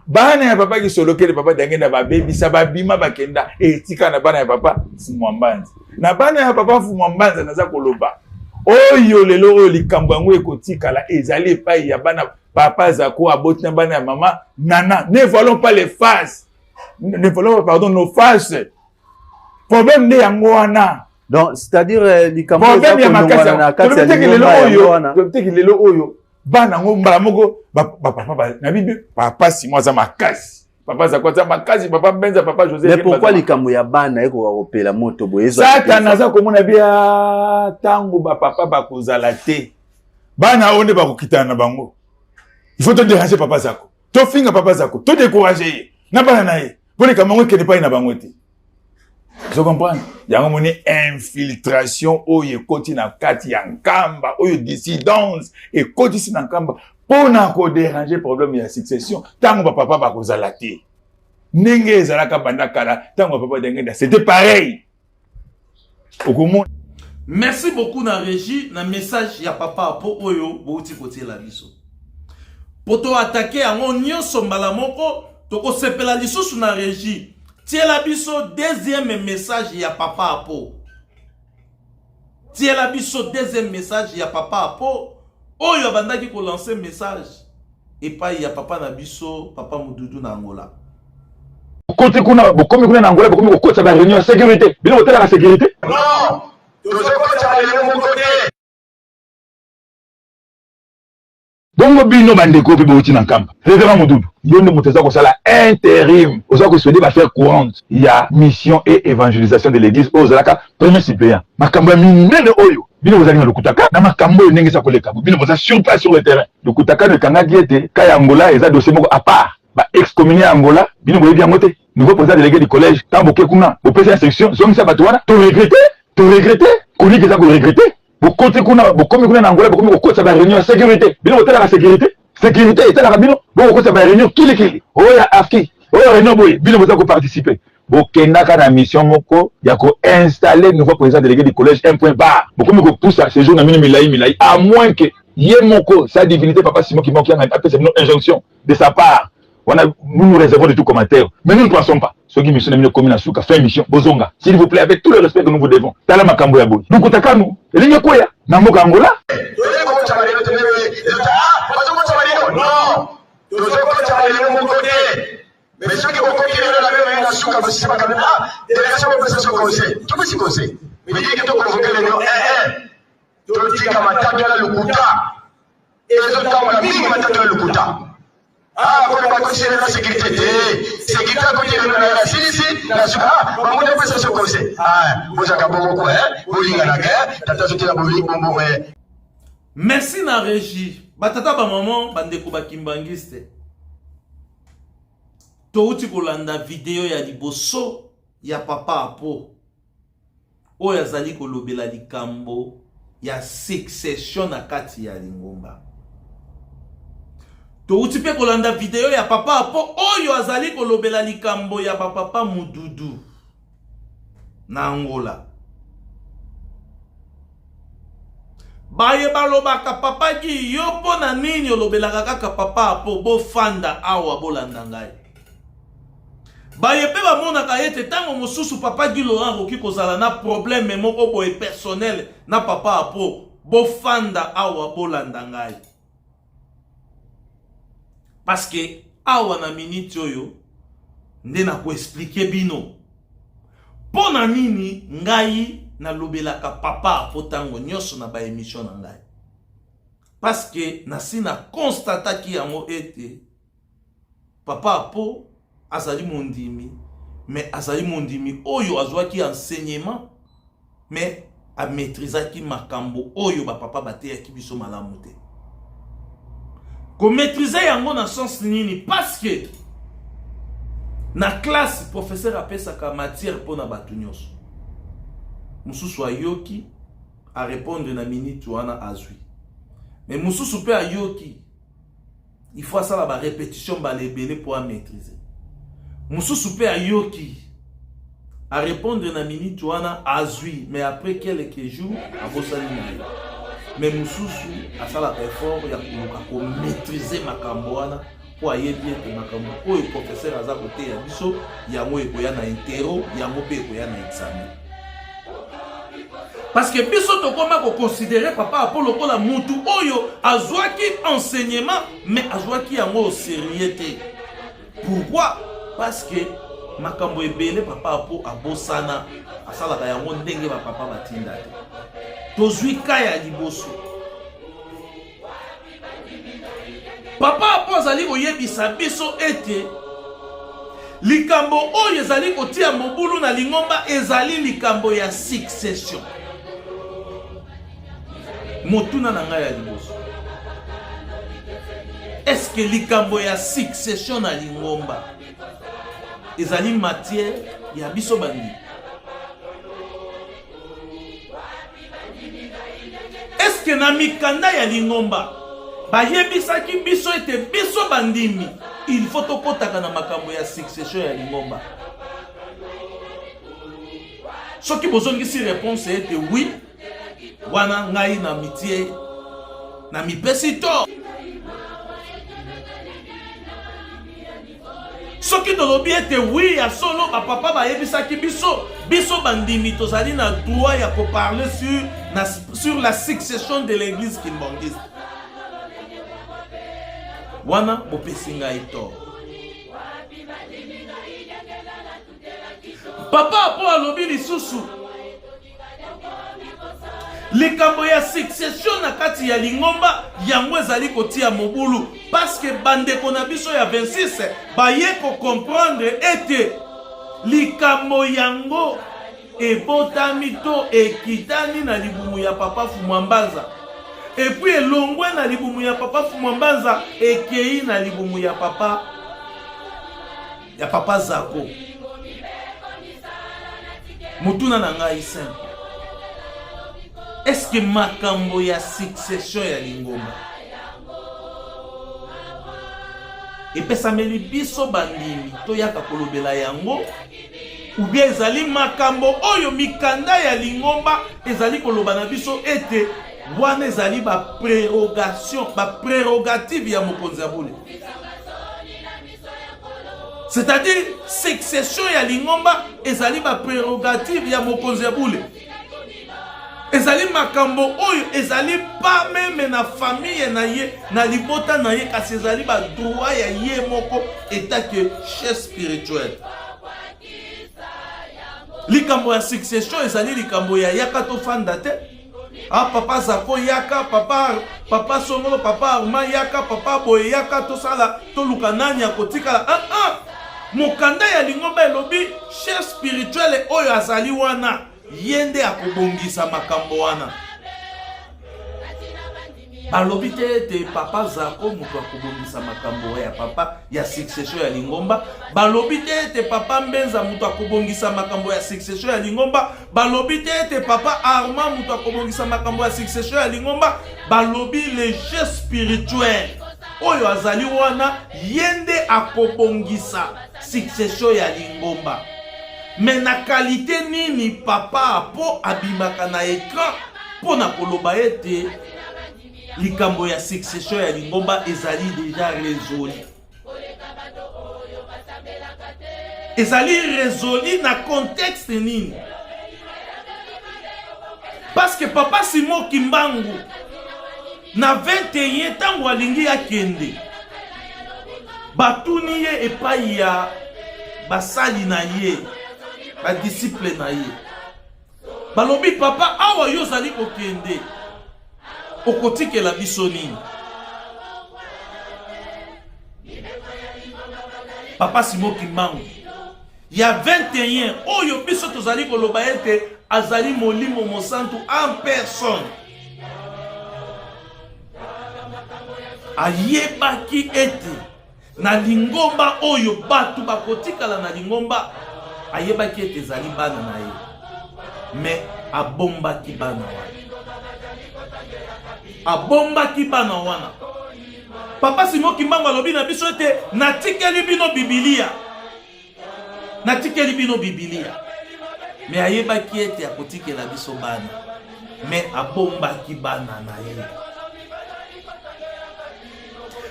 Speaker 5: Bana ya papa Kisolokele, papa Diangenda babebisa, babima, bakenda, etika na bana ya papa Mfumu Mbanza. Na bana ya papa Mfumu Mbanza, naza koloba oyo lelo oyo likambo yango ekotikala ezali epai ya bana papa Zako aboti na bana ya mama Nana. Ne voilons pas les faces, ne voilons pas, pardon, nos faces. Problème nde yango wana.
Speaker 6: Donc, c'est-à-dire likambo
Speaker 5: problème ya makasi
Speaker 6: na kati ya
Speaker 5: lelo oyo, tolobiteki lelo oyo bana yango mbala moko bapapa na bibi papa Simon aza makasi, papa Zako aza makasi, papa Mbenza, papa José.
Speaker 6: Mais pourquoi likambo ya bana ekoka kopela moto boye?
Speaker 5: Satana aza komona bia ntango bapapa bakozala te, bana oyo nde bakokitana na bango. Il faut todéranger papa Zako, tofinga papa Zako, todécourage ye na bana na ye mpo likambo yango ekende epai na bango te. Ozo comprendre? Yango moni infiltration oyo ekoti na kati ya Nkamba, oyo dissidence ekotisi na Nkamba mpo na kodéranger problème ya succession ntango bapapa bakozala te. Ndenge ezalaka banda kala, ntango bapapa Diangenda, c'était pareil. Okomona.
Speaker 2: Merci beaucoup na régie na message ya papa Apo oyo bouti kotiela biso. Po to attaquer yango nyonso mbala moko tokosepela lisusu na régie. Tiela biso deuxième message ya papa Apo. Tiela biso deuxième message ya papa Apo oyo abandaki ko lancer message epai ya papa na biso papa Mududu na Angola.
Speaker 5: Okoti kuna bokomi kuna na Angola bokomi kokotisa ba réunion ya sécurité bino botalaka sécurité?
Speaker 3: Non, tozokotisa ba réunion moko te.
Speaker 5: Bongo bino bandeko mpe bouti na Nkamba, Reverend Mududu, yo nde moto oza kosala interim, oza kosude ba affaires courantes ya mission et evangelisation de l'église oyo ozalaka premier suppléant. Makambo ya minene oyo bino bozalaki na lokuta ka na makambo oyo ndenge eza koleka, bino boza sur place sur le terrain. Lokuta kano ekangaki ete ka ya Angola eza dossier moko à part. Ba excommunier ya Angola bino boyebi yango te. Nouveau président délégué du collège tango boke kuna bopesi instruction zongisa bato wana, to regretter, to regretter, chronique eza ko regretter. Bokoti kuna, bokomi kuna na Angola, bokomi kokotisa ba réunion ya sécurité. Bino botalaka sécurité? Sécurité etalaka bino? Bokokotisa ba réunion kili kili. Oyo ya AFKI, oyo réunion boye, bino boza ko participer. Bokendaka na mission moko ya ko installer nouveau président délégué du collège un point barre. Bokomi kopusa séjour na bino milayi milayi à moins que ye moko sa divinité papa Simon Kimbangu Kiangani apesa bino injonction de sa part. Wana nous nous réservons de tout commentaire, mais nous ne pensons pas. Soki mission na bino ekomi na suka, fin mission, bozonga. S'il vous plaît, avec tout le respect que nous vous devons. Tala makambo ya boye. Lokuta kanu, elingi ekweya na mboka Angola.
Speaker 3: Tozali kokotisa ba réunion te ah, bazokotisa ba réunion. Non, tozokotisa ba réunion moko te. Mais soki bokoki lelo na bino na suka bosisi makambo ah, délégation bopesa so conseil. Topesi conseil. Mais dès que to convoquer réunion, eh eh. Totika matatu ya lokuta. Ezotambola mingi matatu ya lokuta. Ah, kona bakotisi na sécurité te. Sécurité akoti lelo na asilisi na suka. Ah, bango nde bopesa so conseil. Ah, bozaka bongo ko eh, bolinganaka eh, tata azotela bolingo bongo eh.
Speaker 2: Merci na régie. Batata ba maman, bandeko ba kimbangiste. Touti kolanda video ya liboso ya papa Apo. oyo azali kolobela likambo ya succession na kati ya lingomba. Touti mpe kolanda video ya papa Apo oyo azali kolobela likambo ya bapapa Mududu na Angola. Baye balobaka papa Guy yo mpo na nini olobelaka kaka papa Apo? Bofanda awa bolanda ngai. Baye mpe bamonaka ete ntango mosusu papa Guy Laurent akoki kozala na problème moko boye personnel na papa Apo. Bofanda awa bolanda ngai. Parce que awa na minute oyo nde na ko expliquer bino mpo na nini ngai nalobelaka papa Apo ntango nyonso na ba émission na ngai. Parce que nasi na constataki yango ete papa Apo azali mondimi, mais azali mondimi oyo azwaki enseignement, mais amaîtrisaki makambo oyo ba papa bateyaki biso malamu te. Ko maîtriser yango na sens nini? Parce que na classe professeur apesaka matière mpona bato nyonso. Mosusu ayoki a répondre na minute wana azwi, mais mosusu mpe ayoki il faut asala ba répétition mbala ebele mpo a maîtriser. Mosusu mpe ayoki a répondre na minute wana azwi, mais après quelques jours abosani na ye. Mais mosusu asalaka effort ya koluka ko maîtriser makambo wana mpo ayebi ete makambo oyo professeur aza koteya biso yango ekoya na intero, yango mpe ekoya na examen. Parce que biso tokoma ko considérer papa Apo lokola mutu oyo azwaki enseignement mais azwaki yango au sérieux te. Pourquoi? Parce que makambo ebele papa Apo abosana, asalaka yango ndenge ba papa batinda te. Tozwi ka ya liboso. Papa Apo azali koyebisa biso ete likambo oyo ezali kotia mobulu na lingomba ezali likambo ya succession. Motuna na ngai ya liboso, est-ce que likambo ya succession na lingomba ezali matière ya biso bandimi? Est-ce que na mikanda ya lingomba bayebisaki biso ete biso bandimi il faut tokotaka na makambo ya succession ya lingomba? Soki bozongisi réponse ete oui, Wana ngai na mitie na mipesi to. Soki tolobi ete oui ya solo ba papa bayebisaki biso, biso bandimi tozali na droit ya ko parler sur, na, sur la succession de l'église kimbanguiste. Wana bopesi ngai tort. Papa Apo alobi lisusu likambo ya succession na kati ya lingomba yango ezali kotia mobulu paske bandeko na biso ya 26 baye kocomprendre ete likambo yango ebotami to ekitani na libumu ya papa Fumwa Mbanza epuis elongwe na libumu ya papa Fumwa Mbanza ekei na libumu ya papa ya papa Zako. Motuna na ngai simple, est-ce que makambo ya succession ya lingomba epesameli biso bandimi toyaka kolobela yango ou bien ezali makambo oyo mikanda ya lingomba ezali koloba na biso ete wana ezali ba prérogation ba prérogative ya mokonzi ya bule c'est-à-dire succession ya lingomba ezali ba prérogative ya mokonzi ya bule ezali makambo oyo ezali pa meme na famille na ye na libota na ye kasi ezali ba droit ya ye moko etake chef spirituel likambo ya succession ezali likambo ya yaka tofanda te ah papa zako yaka papa papa songolo papa arma yaka papa boye yaka tosala toluka nani akotikala ah, ah. mokanda ya lingomba elobi chef spirituel oyo azali wana ye nde akobongisa makambo wana Balobi te ete papa Zako moto akobongisa makambo ya papa ya succession ya lingomba. Balobi te ete papa Mbenza moto akobongisa makambo ya succession ya lingomba. Balobi te ete papa Armand moto akobongisa makambo ya succession ya lingomba. Balobi le jeu spirituel oyo azali wana ye nde akobongisa succession ya lingomba. Mais na qualité nini papa po abimaka na ecran mpo na koloba ete likambo ya succession ya lingomba ezali deja resoli ezali resoli na contexte nini parce que papa simon kimbangu na 21 ntango alingi akende batuni ye epai ya basali na ye badisiple na ye Balobi papa awa yo ozali kokende okotikela biso nini? Papa Simon Kimbangu ya 21 oyo biso tozali koloba ete azali molimo mosantu en personne ayebaki ete Na lingomba oyo bato bakotikala na lingomba, ayebaki ete ezali bana na ye, me abombaki bana wana, abombaki bana wana. Papa Simon Kimbangu alobi na biso ete natikeli bino Bibilia. Natikeli bino Bibilia. Me ayebaki ete akotikela biso bana. Me abombaki bana na ye.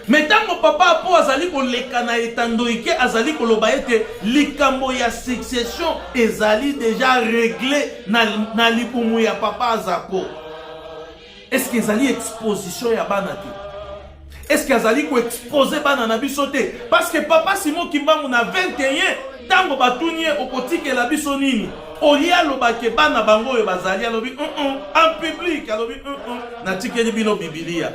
Speaker 2: Me ntango papa Apo azali koleka na etando ike azali koloba ete likambo ya succession ezali deja regle na, na libumu ya papa Azako. Est-ce que ezali exposition ya bana te? Est-ce que azali ko exposer bana na biso te? Parce que papa Simon Kimbangu na 21 tango batuni ye okotikela biso nini? Olie aloba ke bana bango oyo bazali alobi mm -mm, en public alobi mm -mm, natikeli bino Bibilia.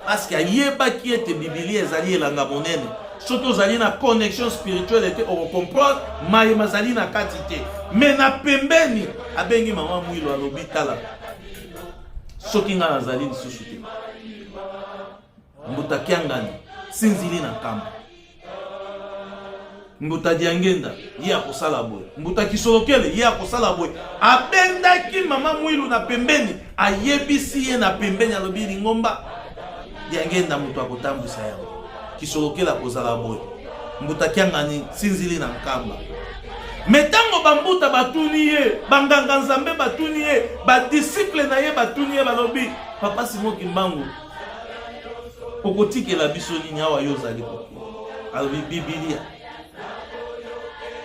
Speaker 2: Parce que ayebaki ete Bibilia ezali elanga monene. Soki ozali na connexion spirituelle te okocomprendre maye mazali na kati te. Mais na pembeni abengi mama Mwilo alobi tala soki ngai nazali lisusu te mbuta kiangani sinzili na nkamba mbuta diangenda ye akosala boye mbuta kisolokele ye akosala boye abendaki mama mwilu na pembeni ayebisi ye na pembeni alobi lingomba diangenda moto akotambwisa yango kisolokele akozala boye mbuta kiangani sinzili na nkamba. Me ntango bambuta batuni ye, banganga nzambe batuni ye, badisiple na ye batuni ye, balobi, Papa Simon Kimbangu, okotikela biso nini awa yo ozali kokende? Alobi, Bibilia.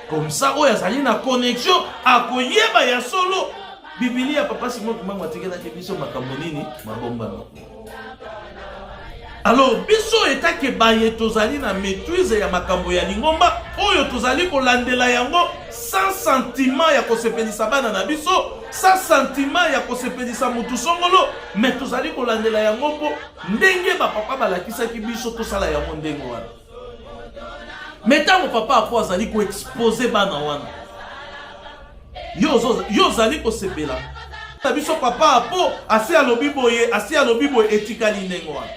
Speaker 2: Comme ça oyo azali na connexion akoyeba ya solo Bibilia. Papa Simon Kimbangu atikelaki biso makambo nini mabombami. Alors biso etake baye tozali na maitrise ya makambo ya lingomba oyo, tozali kolandela yango sans sentiment ya kosepelisa bana na biso, sans sentiment ya kosepelisa mutu songolo, mais tozali kolandela yango mpo ndenge bapapa balakisaki biso tosala yango ndenge wana. Mais ntango papa Apo azali koexpose bana wana, yo ozali kosepela na biso. Papa Apo asi alobi boye, asi alobi boye, etikali ndenge wana.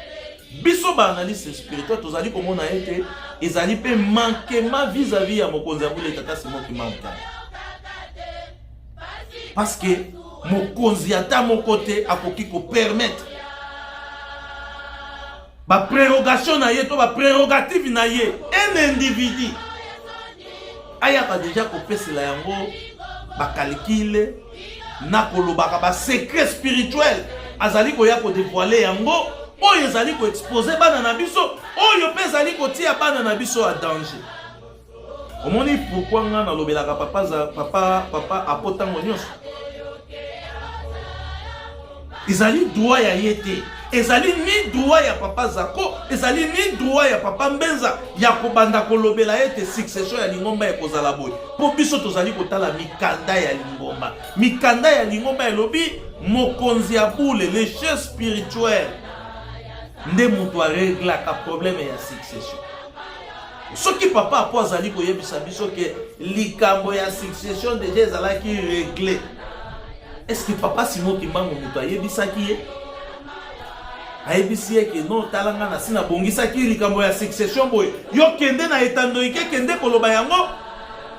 Speaker 2: Biso baanalyste spirituel tozali komona ete ezali mpe manquement vis-à-vis ya mokonzi ya bule, tata Simon Kimbangu, parce que mokonzi ata moko te akoki kopermettre baprérogation na ye to baprérogative na ye, un individu ayaka deja kopesela yango bacalculs na kolobaka basecret spirituel. Azali koya kodévoiler yango oyo ezali koexpose bana na biso, oyo mpe ezali kotia bana na biso ya danger. Omoni pourquoi nga nalobelaka papa, papa, papa Apo ntango nyonso? Ezali droit ya ye te, ezali ni droit ya papa Zako, ezali ni droit ya papa Mbenza ya kobanda kolobela ete succession ya lingomba ekozala boye, mpo biso tozali kotala mikanda ya lingomba. Mikanda ya lingomba elobi mokonzi ya bule, le chef spirituel, nde moto areglaka problème ya succession. Soki papa Apo azali koyebisa biso ke likambo ya succession deja ezalaki réglé, est ce que papa Simon Kimbangu moto ayebisaki ye, ayebisi ye ke non, tala, nga nasi nabongisaki likambo ya succession boye, yo kende na etando ike, kende koloba yango?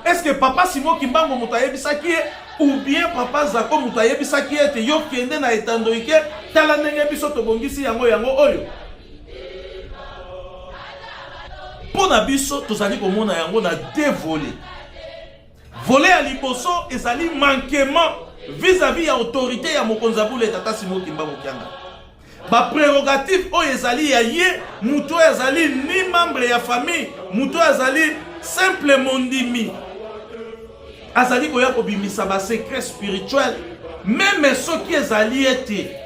Speaker 2: Est ce que papa Simon Kimbangu moto ayebisaki ye, ou bien papa Zako moto ayebisaki ye ete yo kende na etando ike, tala ndenge biso tobongisi yango, yango oyo? Mpo na biso, tozali komona yango na deux volets. Volet ya liboso ezali manquement vis-à-vis ya autorité ya mokonzi ya bule, tata Simon Kimbangu Kiangani. Baprérogative oyo ezali ya ye, moto oyo azali ni membre ya famille, moto oyo azali simple mondimi, azali koya kobimisa basecret spirituel. Même soki ezali ete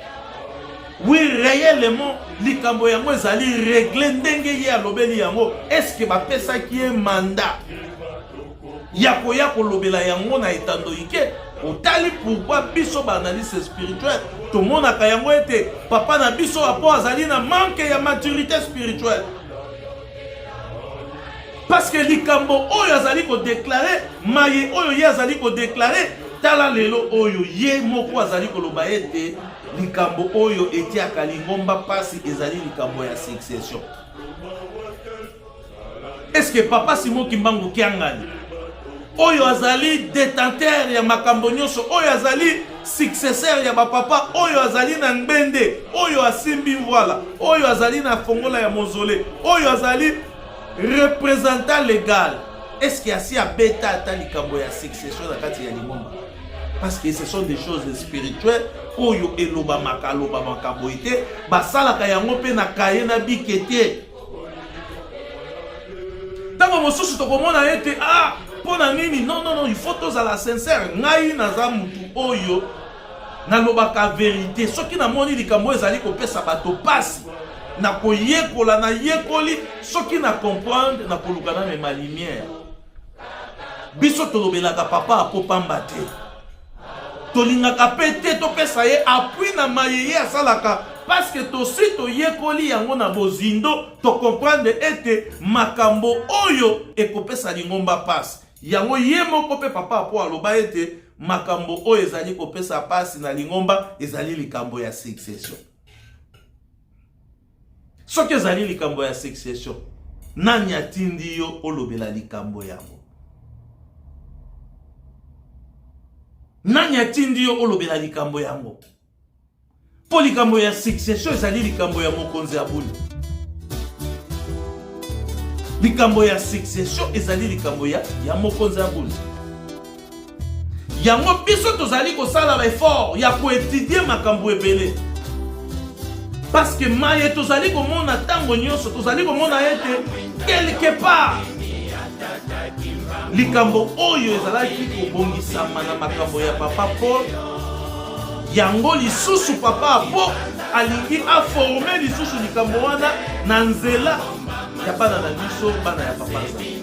Speaker 2: oui, réellement likambo yango ezali réglé ndenge ye alobeli yango, est-ce bapesaki ye mandat ya koya kolobela yango na etando ike? Otali pourquoi biso baanalyste spirituel tomonaka yango ete papa na biso Apo azali na manque ya maturité spirituelle, parce que likambo oyo azali kodéclarer, maye oyo ye azali kodéclarer, tala lelo oyo ye moko azali koloba ete likambo oyo etiaka lingomba mpasi ezali likambo ya succession. Est ce que papa Simon Kimbangu Kiangani, oyo azali détenteur ya makambo nyonso, oyo azali successeur ya bapapa, oyo azali na ngbende, oyo asimbi mvwala, oyo azali na fongola ya mausolée, oyo azali représentant légal, est ce que asi abeta ata likambo ya succession na kati ya lingomba? Parce que ce sont des choses spirituelles oyo elobamaka alobamaka boye te, basalaka yango mpe na kaye na bike te. Ntango mosusu tokomona ete ah, mpo na nini? Non, non, non, il faut tozala sincère. Ngai naza mutu oyo nalobaka vérité. Soki namoni likambo oyo ezali kopesa bato pasi, nakoyekola, nayekoli, soki na comprendre, nakoluka namema lumière. Biso tolobelaka papa Apo pamba te, tolingaka mpe te topesa ye appui na maye ye asalaka, parce que tosi toyekoli yango na bozindo, tocomprendre ete makambo oyo ekopesa lingomba pasi yango, ye moko mpe papa Apo aloba ete makambo oyo ezali kopesa pasi na lingomba ezali likambo ya succession. Soki ezali likambo ya succession, nani atindi yo olobela likambo yango? Nani atindi yo olobela likambo yango? Mpo likambo ya succession ezali likambo ya mokonzi ya bule. Likambo ya succession ezali likambo ya mokonzi ya bule. Yango biso tozali kosala ba effort ya koetudie makambo ebele parce que maye tozali komona ntango nyonso, tozali komona ete quelque part likambo oyo ezalaki kobongisama na makambo ya papa Paul, yango lisusu papa Apo alingi aforme lisusu likambo wana na nzela ya bana na biso, bana ya papa Nzambe.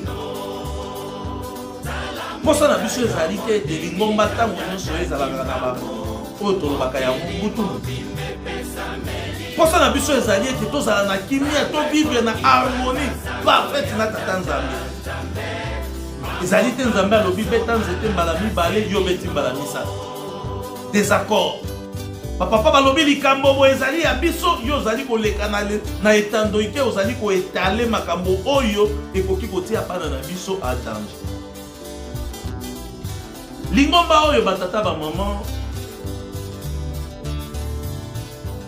Speaker 2: Mposa na biso ezali te ete lingomba ntango nyonso ezalaka na ba oyo tolobaka yango butu. Mposa na biso ezali ete tozala na kimia, tovivre na harmonie parfaite na Tata Nzambe. Ezali te Nzambe alobi beta nzete mbala mibale, yo obeti mbala misato. Désaccord. Bapapa balobi likambo boye ezali ya biso, yo ozali koleka na, na etando ike, ozali koetale makambo oyo ekoki kotia bana na biso a danger. Lingomba oyo batata bamama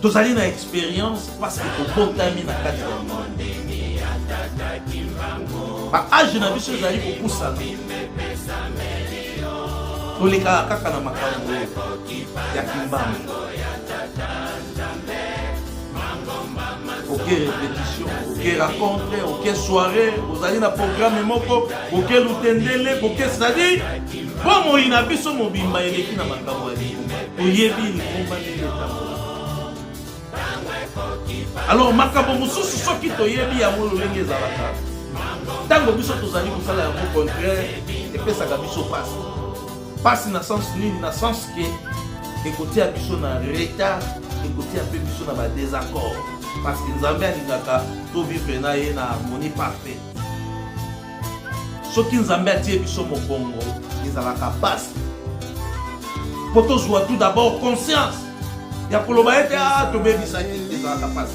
Speaker 2: tozali na experience parce que tobotami na kati ya lingomba. Ba age na biso ezali kopusana, tolekaka kaka na makambo ya kimbangu. Oke répétition, oke rencontre, oke soirée, ozali na programme moko, oke lutendele, oke, c'est-à-dire bomoi na biso mobimba eleki na makambo ya lingomba. Toyebi lingomba ndenge etambola. Alors makambo mosusu soki toyebi yango lolenge ezalaka, ntango biso tozali kosala yango contraire, epesaka biso mpasi. Mpasi na sens nini? Na sens ke ekotia biso na retard, ekotia mpe biso na ba désaccord, parce que Nzambe alingaka to vivre na ye na harmonie parfaite. Soki Nzambe atie biso mokongo, ezalaka mpasi mpo tozwa tout d'abord conscience ya koloba ete a tobebisaki, ezalaka mpasi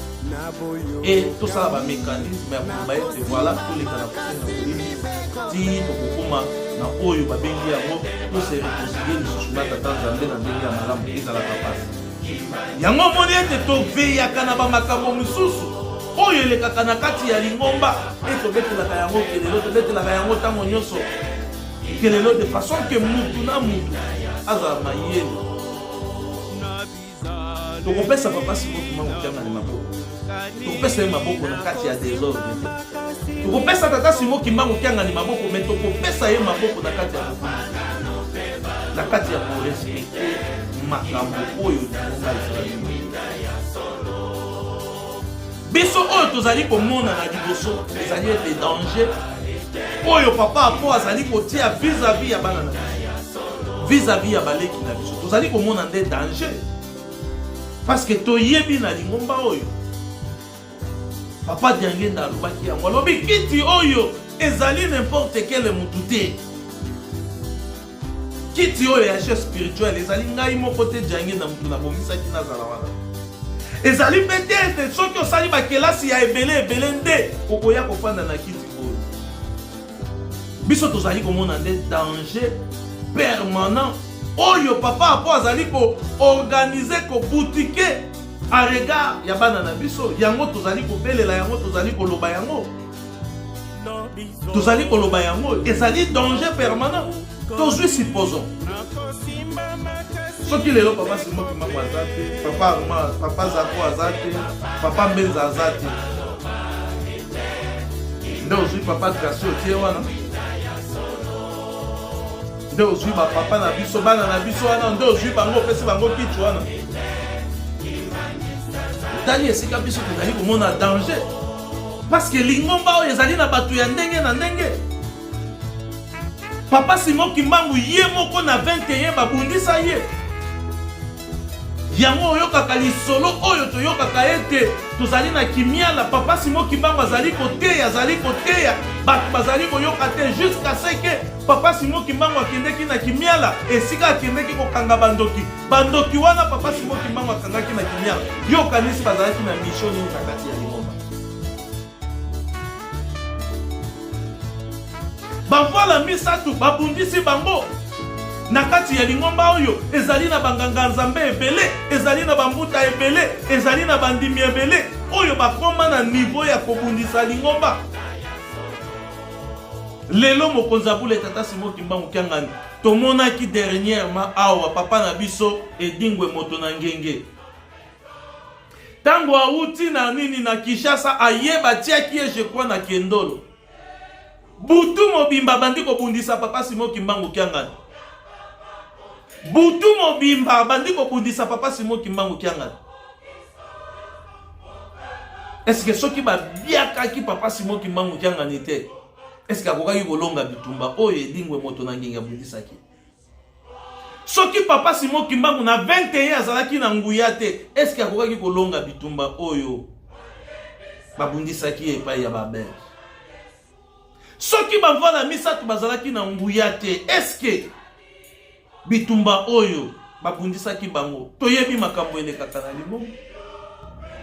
Speaker 2: e tosala bamécanisme ya koloba ete voilà, toleka na kosenga bolimbisi ti tokokoma na oyo babengi yango tose réconcilie lisusu na Tata Nzambe na ndenge ya malamu, ezalaka mpasi. Yango omoni ete toveyaka na bamakambo mosusu oyo elekaka na kati ya lingomba, e tobetelaka yango kelelo, tobetelaka yango ntango nyonso kelelo, de façon ke mutu na mutu azala mayele. Tokopesa papa Simon Kimbangu Kiangani maboko, tokopesa ye maboko na kati ya désordre te. Tokopesa tata Simon Kimbangu Kiangani maboko, mais tokopesa ye maboko na kati ya mobulu, na kati ya korespecte makambo oyo lingomba ezali. Biso oyo tozali komona na liboso ezali ete danger oyo papa Apo azali kotia vis-à-vis ya bana na biso, vis-à-vis ya baleki na biso, tozali komona nde danger, parce que toyebi na lingomba oyo papa Diangenda alobaki yango, alobi kiti oyo ezali n'importe quel mutu te. Kiti oyo ya chef spirituel ezali ngai moko te, Diangenda mutu nabongisaki nazala wana. Ezali mpe te ete soki osali bakelasi ya ebele ebele nde okoya kofanda na kiti oyo. Biso tozali komona nde danger permanent oyo papa Apo azali koorganize, kobutike a regard ya bana na biso. Yango tozali kobelela yango, tozali koloba yango, tozali koloba yango, ezali danger permanent. Tozwi supposons soki lelo papa Simon Kimbangu aza te, papa Armand, papa Zako aza te, papa Mbenza aza te, nde ozwi papa Tracy otie wana, nde ozwi bapapa na biso, bana na biso wana, nde ozwi bango opesi bango kiti wana. Otali esika biso tozali komona danger, parce que lingomba oyo ezali na bato ya ndenge na ndenge. Papa Simon Kimbangu ye moko na 21 babundisa ye. Yango oyokaka lisolo oyo toyokaka ete tozali na kimiala, papa Simon Kimbangu azali koteya, azali koteya, bato bazali koyoka te, jusqu'à ce que papa Simon Kimbangu akendeki na kimiala, esika akendeki kokanga bandoki. Bandoki wana papa Simon Kimbangu akangaki na kimiala, yo okanisi bazalaki na mission nini na kati ya lingomba? Bamvala misato babundisi bango na kati ya lingomba oyo ezali na banganga-nzambe ebele, ezali na bambuta ebele, ezali na bandimi ebele oyo bakoma na nivo ya kobundisa lingomba. Lelo mokonzi ya bule tata Simon Kimbangu Kiangani tomonaki dernièrement awa papa na biso Edingwe moto na ngenge ntango awuti na nini na Kinshasa aye batiaki ye je crois na Kendolo butu mobimba abandi kobundisa papa Simon Kimbangu Kiangani butu mobimba abandi kobundisa papa Simon Kimbangu Kiangani. Est-ce que soki babiakaki papa Simon Kimbangu Kiangani te, est-ce que akokaki kolonga bitumba oyo Edingwe moto na ngengi abundisaki? Soki papa Simon Kimbangu na 21 azalaki na nguya te, est-ce que akokaki kolonga bitumba oyo babundisaki ye epai ya babelge? Soki bamvala misato bazalaki na nguya te, est-ce que bitumba oyo babundisaki bango, toyebi makambo elekaka na lingomba?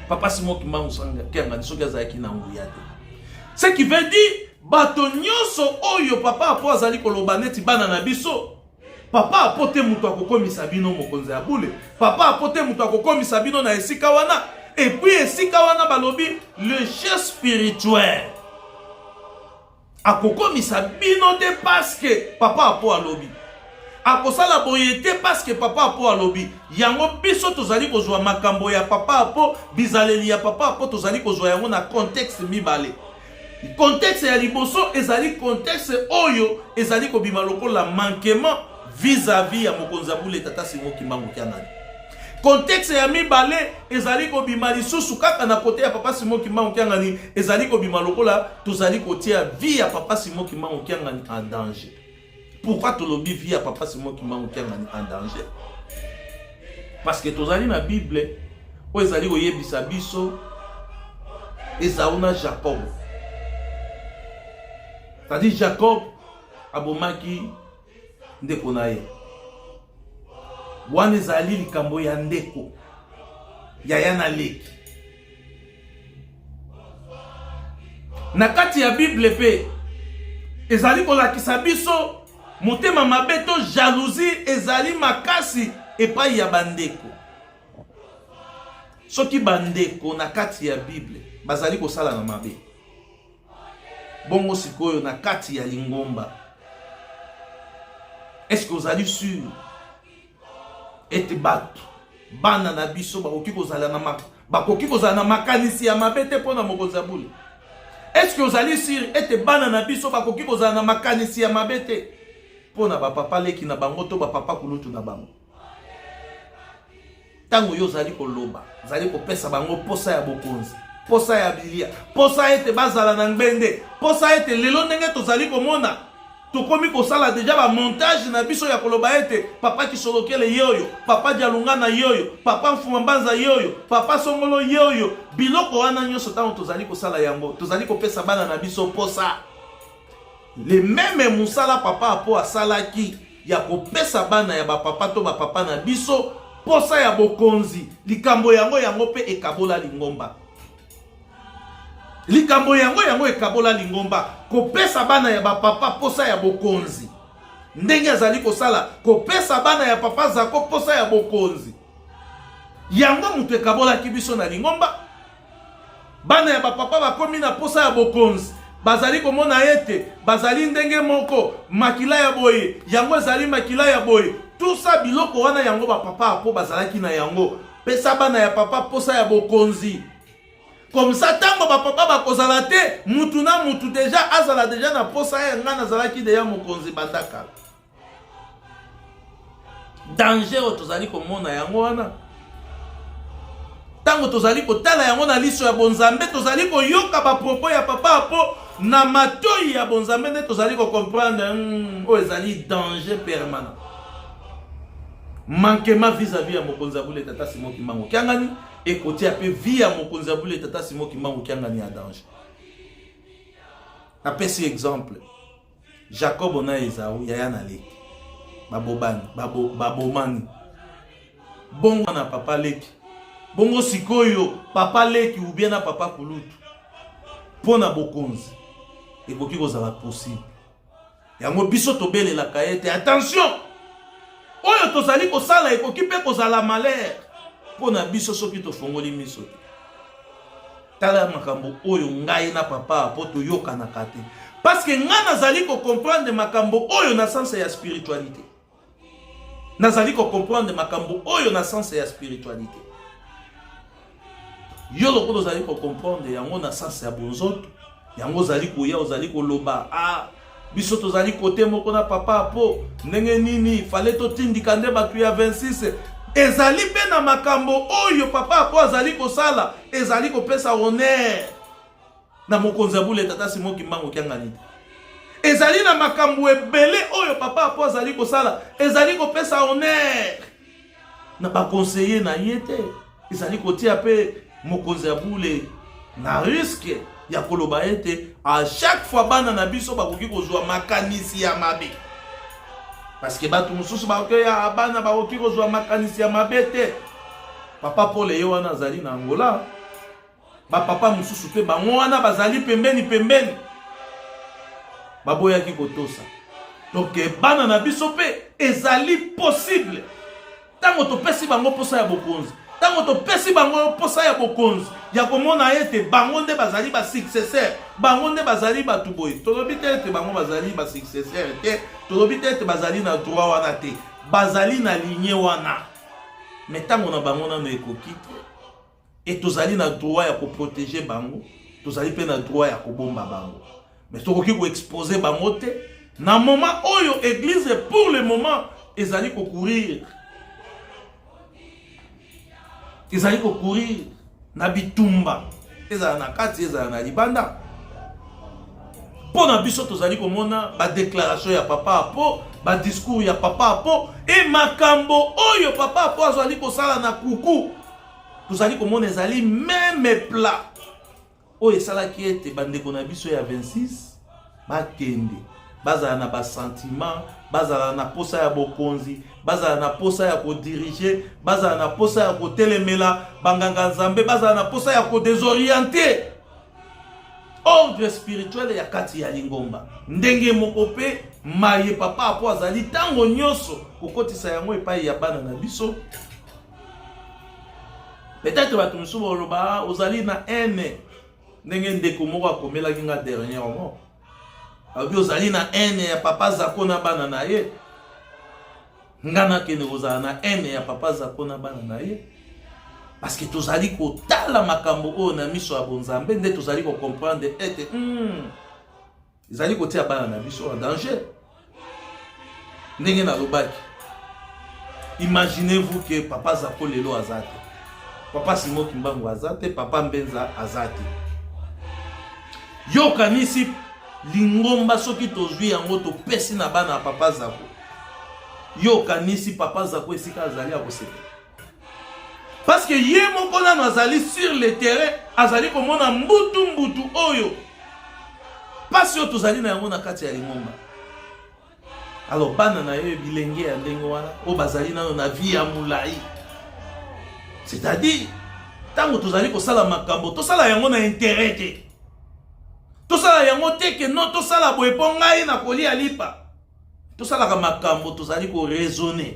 Speaker 2: Papa Simon Kimbangu Kiangani soki azalaki na nguya te, ce qui veut dire bato nyonso oyo papa Apo azali koloba neti bana na biso, papa Apo te moto akokomisa bino mokonzi ya bule, papa Apo te moto akokomisa bino na esika wana. Et puis esika wana balobi le chef spirituel akokomisa bino te parce que papa Apo alobi akosala boye te parce que papa Apo alobi yango. Biso tozali kozwa makambo ya papa Apo, bizaleli ya papa Apo, tozali kozwa yango na contexte mibale. Contexte ya liboso ezali contexte oyo ezali kobima lokola manquement vis-à-vis ya mokonzi ya bule tata Simon Kimbangu Kiangani. Contexte ya mibale ezali kobima lisusu kaka na kote ya papa Simon Kimbangu Kiangani, ezali kobima lokola tozali kotia vie ya papa Simon Kimbangu Kiangani en danger. Pourquoi tolobi vie ya papa Simon Kimbangu Kiangani en danger? Parce que tozali na Bible oyo ezali koyebisa biso Ezau na Jacob. C'est-à-dire Jacob abomaki ndeko na ye. Wana ezali likambo ya ndeko, yaya na leki. Na kati ya Bible mpe ezali kolakisa biso motema mabe to jalousie ezali makasi epai ya bandeko. Soki bandeko na kati ya Bible bazali kosala na mabe, bongo sikoyo na kati ya lingomba, est-ce que ozali sûr ete bato bana na biso bakoki kozala na bakoki kozala na makanisi ya mabe te mpo na mokonzi ya bule? Est-ce que ozali sûr ete bana na biso bakoki kozala na makanisi ya mabe te mpo na bapapa leki na bango to bapapa kulutu na bango? Ntango yo ozali koloba, ozali kopesa bango posa ya bokonzi, posa ya bilia, posa ete bazala na ngbende, posa ete lelo ndenge tozali komona tokomi kosala deja ba montage na biso ya koloba ete papa Kisolokele ye oyo, papa Dialungana ye oyo, papa Mfuma Mbanza ye oyo, papa Songolo ye oyo. Biloko wana nyonso ntango tozali kosala yango, tozali kopesa bana na biso posa. Le meme mosala papa Apo asalaki ya kopesa bana ya bapapa to bapapa na biso posa ya bokonzi, likambo yango yango mpe ekabola lingomba. Likambo yango yango ekabola lingomba, kopesa bana ya bapapa posa ya bokonzi. Ndenge azali kosala, kopesa bana ya papa Zako posa ya bokonzi. Yango moto ekabolaki biso na lingomba. Bana ya bapapa bakomi na posa ya bokonzi, bazali komona ete bazali ndenge moko, makila ya boye, yango ezali makila ya boye. Tout ça biloko wana yango bapapa apo bazalaki na yango. Pesa bana ya papa posa ya bokonzi. Comme ça tango bapapa bakozala te, mutu na mutu deja azala deja na posa ya ngai nazalaki deja mokonzi banda kala. Danger oyo tozali komona yango wana, ntango tozali kotala yango na liso ya bonzambe, tozali koyoka bapropos ya papa Apo na matoi ya bonzambe, nde tozali kocomprendre oyo ezali danger permanent, manquement vis-à-vis ya mokonzi ya bule tata Simon Kimbangu Kiangani, ekotia mpe vie ya mokonzi ya bule tata Simon Kimbangu Kiangani ya danger. Napesi exemple Jacob na Ezau yaya na leki babobani babo, babomani bongo na papa leki, bongo sikoyo papa leki ou bien na papa kulutu mpo na bokonzi ekoki kozala possible. Yango biso tobelelaka ete attention, oyo tozali kosala ekoki mpe kozala malheur mpo na biso soki tofongoli miso te. Tala makambo oyo ngai na papa po toyokanaka te. Parce que nga nazali ko comprendre makambo oyo na sens ya spiritualité. Nazali ko comprendre makambo oyo na sens ya spiritualité. Yo lokola ozali ko comprendre yango na sens ya bonzoto, yango ozali koya ozali koloba ah biso tozali kote moko na papa po ndenge nini fale totindika nde bato ya 26 ezali mpe na makambo oyo papa po azali kosala ezali kopesa honneur na mokonzi ya bule tata Simon Kimbangu Kiangani te. Ezali na makambo ebele oyo papa Apo azali kosala, ezali kopesa honneur na baconseiller na ye te, ezali kotia mpe mokonzi ya bule na risque ya koloba ete a chaque fois bana na biso bakoki kozwa makanisi ya mabe parce que bato mosusu bakoki ya bana bakoki kozwa makanisi ya mabe te. Papa Paul ye wana azali na Angola. Ba papa mosusu mpe bango wana bazali pembeni pembeni, baboyaki kotosa. Donc bana na biso mpe ezali possible ntango topesi bango mposa ya bokonzi, ntango topesi bango mposa ya bokonzi ya komona ete bango nde bazali ba successeur, bango nde bazali bato boye. Tolobi te ete bango bazali ba successeur te, tolobi te ete bazali na droit wana te, bazali na ligne wana, mais ntango na bango nano ekoki te. Et tozali na droit ya ko proteger bango, tozali pe na droit ya kobomba bango. Mais tokoki ko exposer bango te na moment oyo église pour le moment ezali ko courir. Ezali ko courir na bitumba, ezala na kati, ezala na libanda. Mpo na biso tozali komona ba déclaration ya papa Apo, ba discours ya papa Apo et makambo oyo papa Apo azali kosala na kuku. Tozali komona ezali meme plat oyo esalaki ete bandeko na biso ya 26 bakende bazala na basentiment, bazala na posa ya bokonzi, bazala na posa ya kodirige, bazala na posa ya kotelemela banganga nzambe, bazala na posa ya kodesoriente ordre spirituel ya kati ya lingomba. Ndenge moko mpe maye papa Apo azali ntango nyonso kokotisa yango epai ya bana na biso. Peut-être bato mosusu baloba ah, ozali na haine, ndenge ndeko moko akomelaki nga dernièrement, alobi ozali na haine ya papa Zako na bana na ye. Nga nakende kozala na haine ya papa Zako na bana na ye parce que tozali kotala makambo oyo na miso ya bonzambe nde tozali kocomprendre ete ezali kotia bana na biso en danger. Ndenge nalobaki, imaginez-vous que papa Zako lelo aza te, papa Simon Kimbangu aza te, papa Mbenza aza te. Yo okanisi lingomba soki tozwi yango topesi na bana ya papa Zako, yo okanisi papa Zako esika azali akosepela? Parce que ye moko nano azali sur le terrain, azali komona mbutu mbutu oyo pasi oyo tozali na yango na kati ya lingomba. Alors bana na ye bilenge ya ndenge wana oyo bazali nano na vie ya molai, c'est-à-dire ntango tozali kosala makambo tosala yango na intérêt te, tosala yango te ke no tosala boye mpo ngai nakolia lipa. Tosalaka makambo tozali ko raisonner,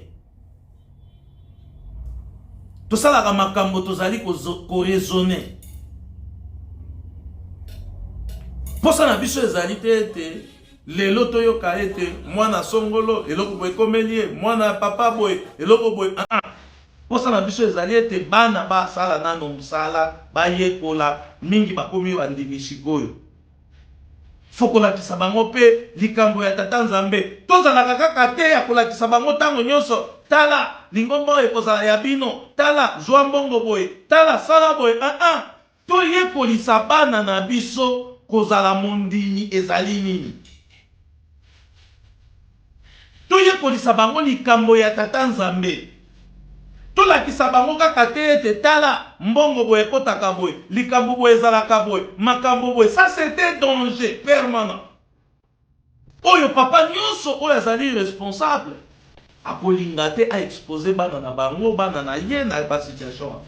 Speaker 2: tosalaka makambo tozali ko raisonner. Mposa na biso ezali te ete lelo toyoka ete mwana songolo eloko boye ekomeli ye, mwana papa boye eloko boye. Ah, ah. Mposa na biso ezali ete bana basala nano mosala, bayekola mingi, bakomi bandimi sikoyo. Faut kolakisa bango pe likambo ya Tata Nzambe. Tozalaka kaka te ya kolakisa bango tango nionso, tala, lingomba oyo ekozala ya bino, tala, zua mbongo boye, tala, sala boye, ah-ah. Toyekolisa bana na biso kozala mondimi ezali nini. Toyekolisa bango likambo ya Tata Nzambe. Tolakisa bango kaka te ete tala, mbongo boye ekotaka boye, likambo boye ezalaka boye, makambo boye. Ça c'est un danger permanent oyo papa nionso oyo azali responsable akolinga te a exposer bana na bango, bana na ye na ba situation wana.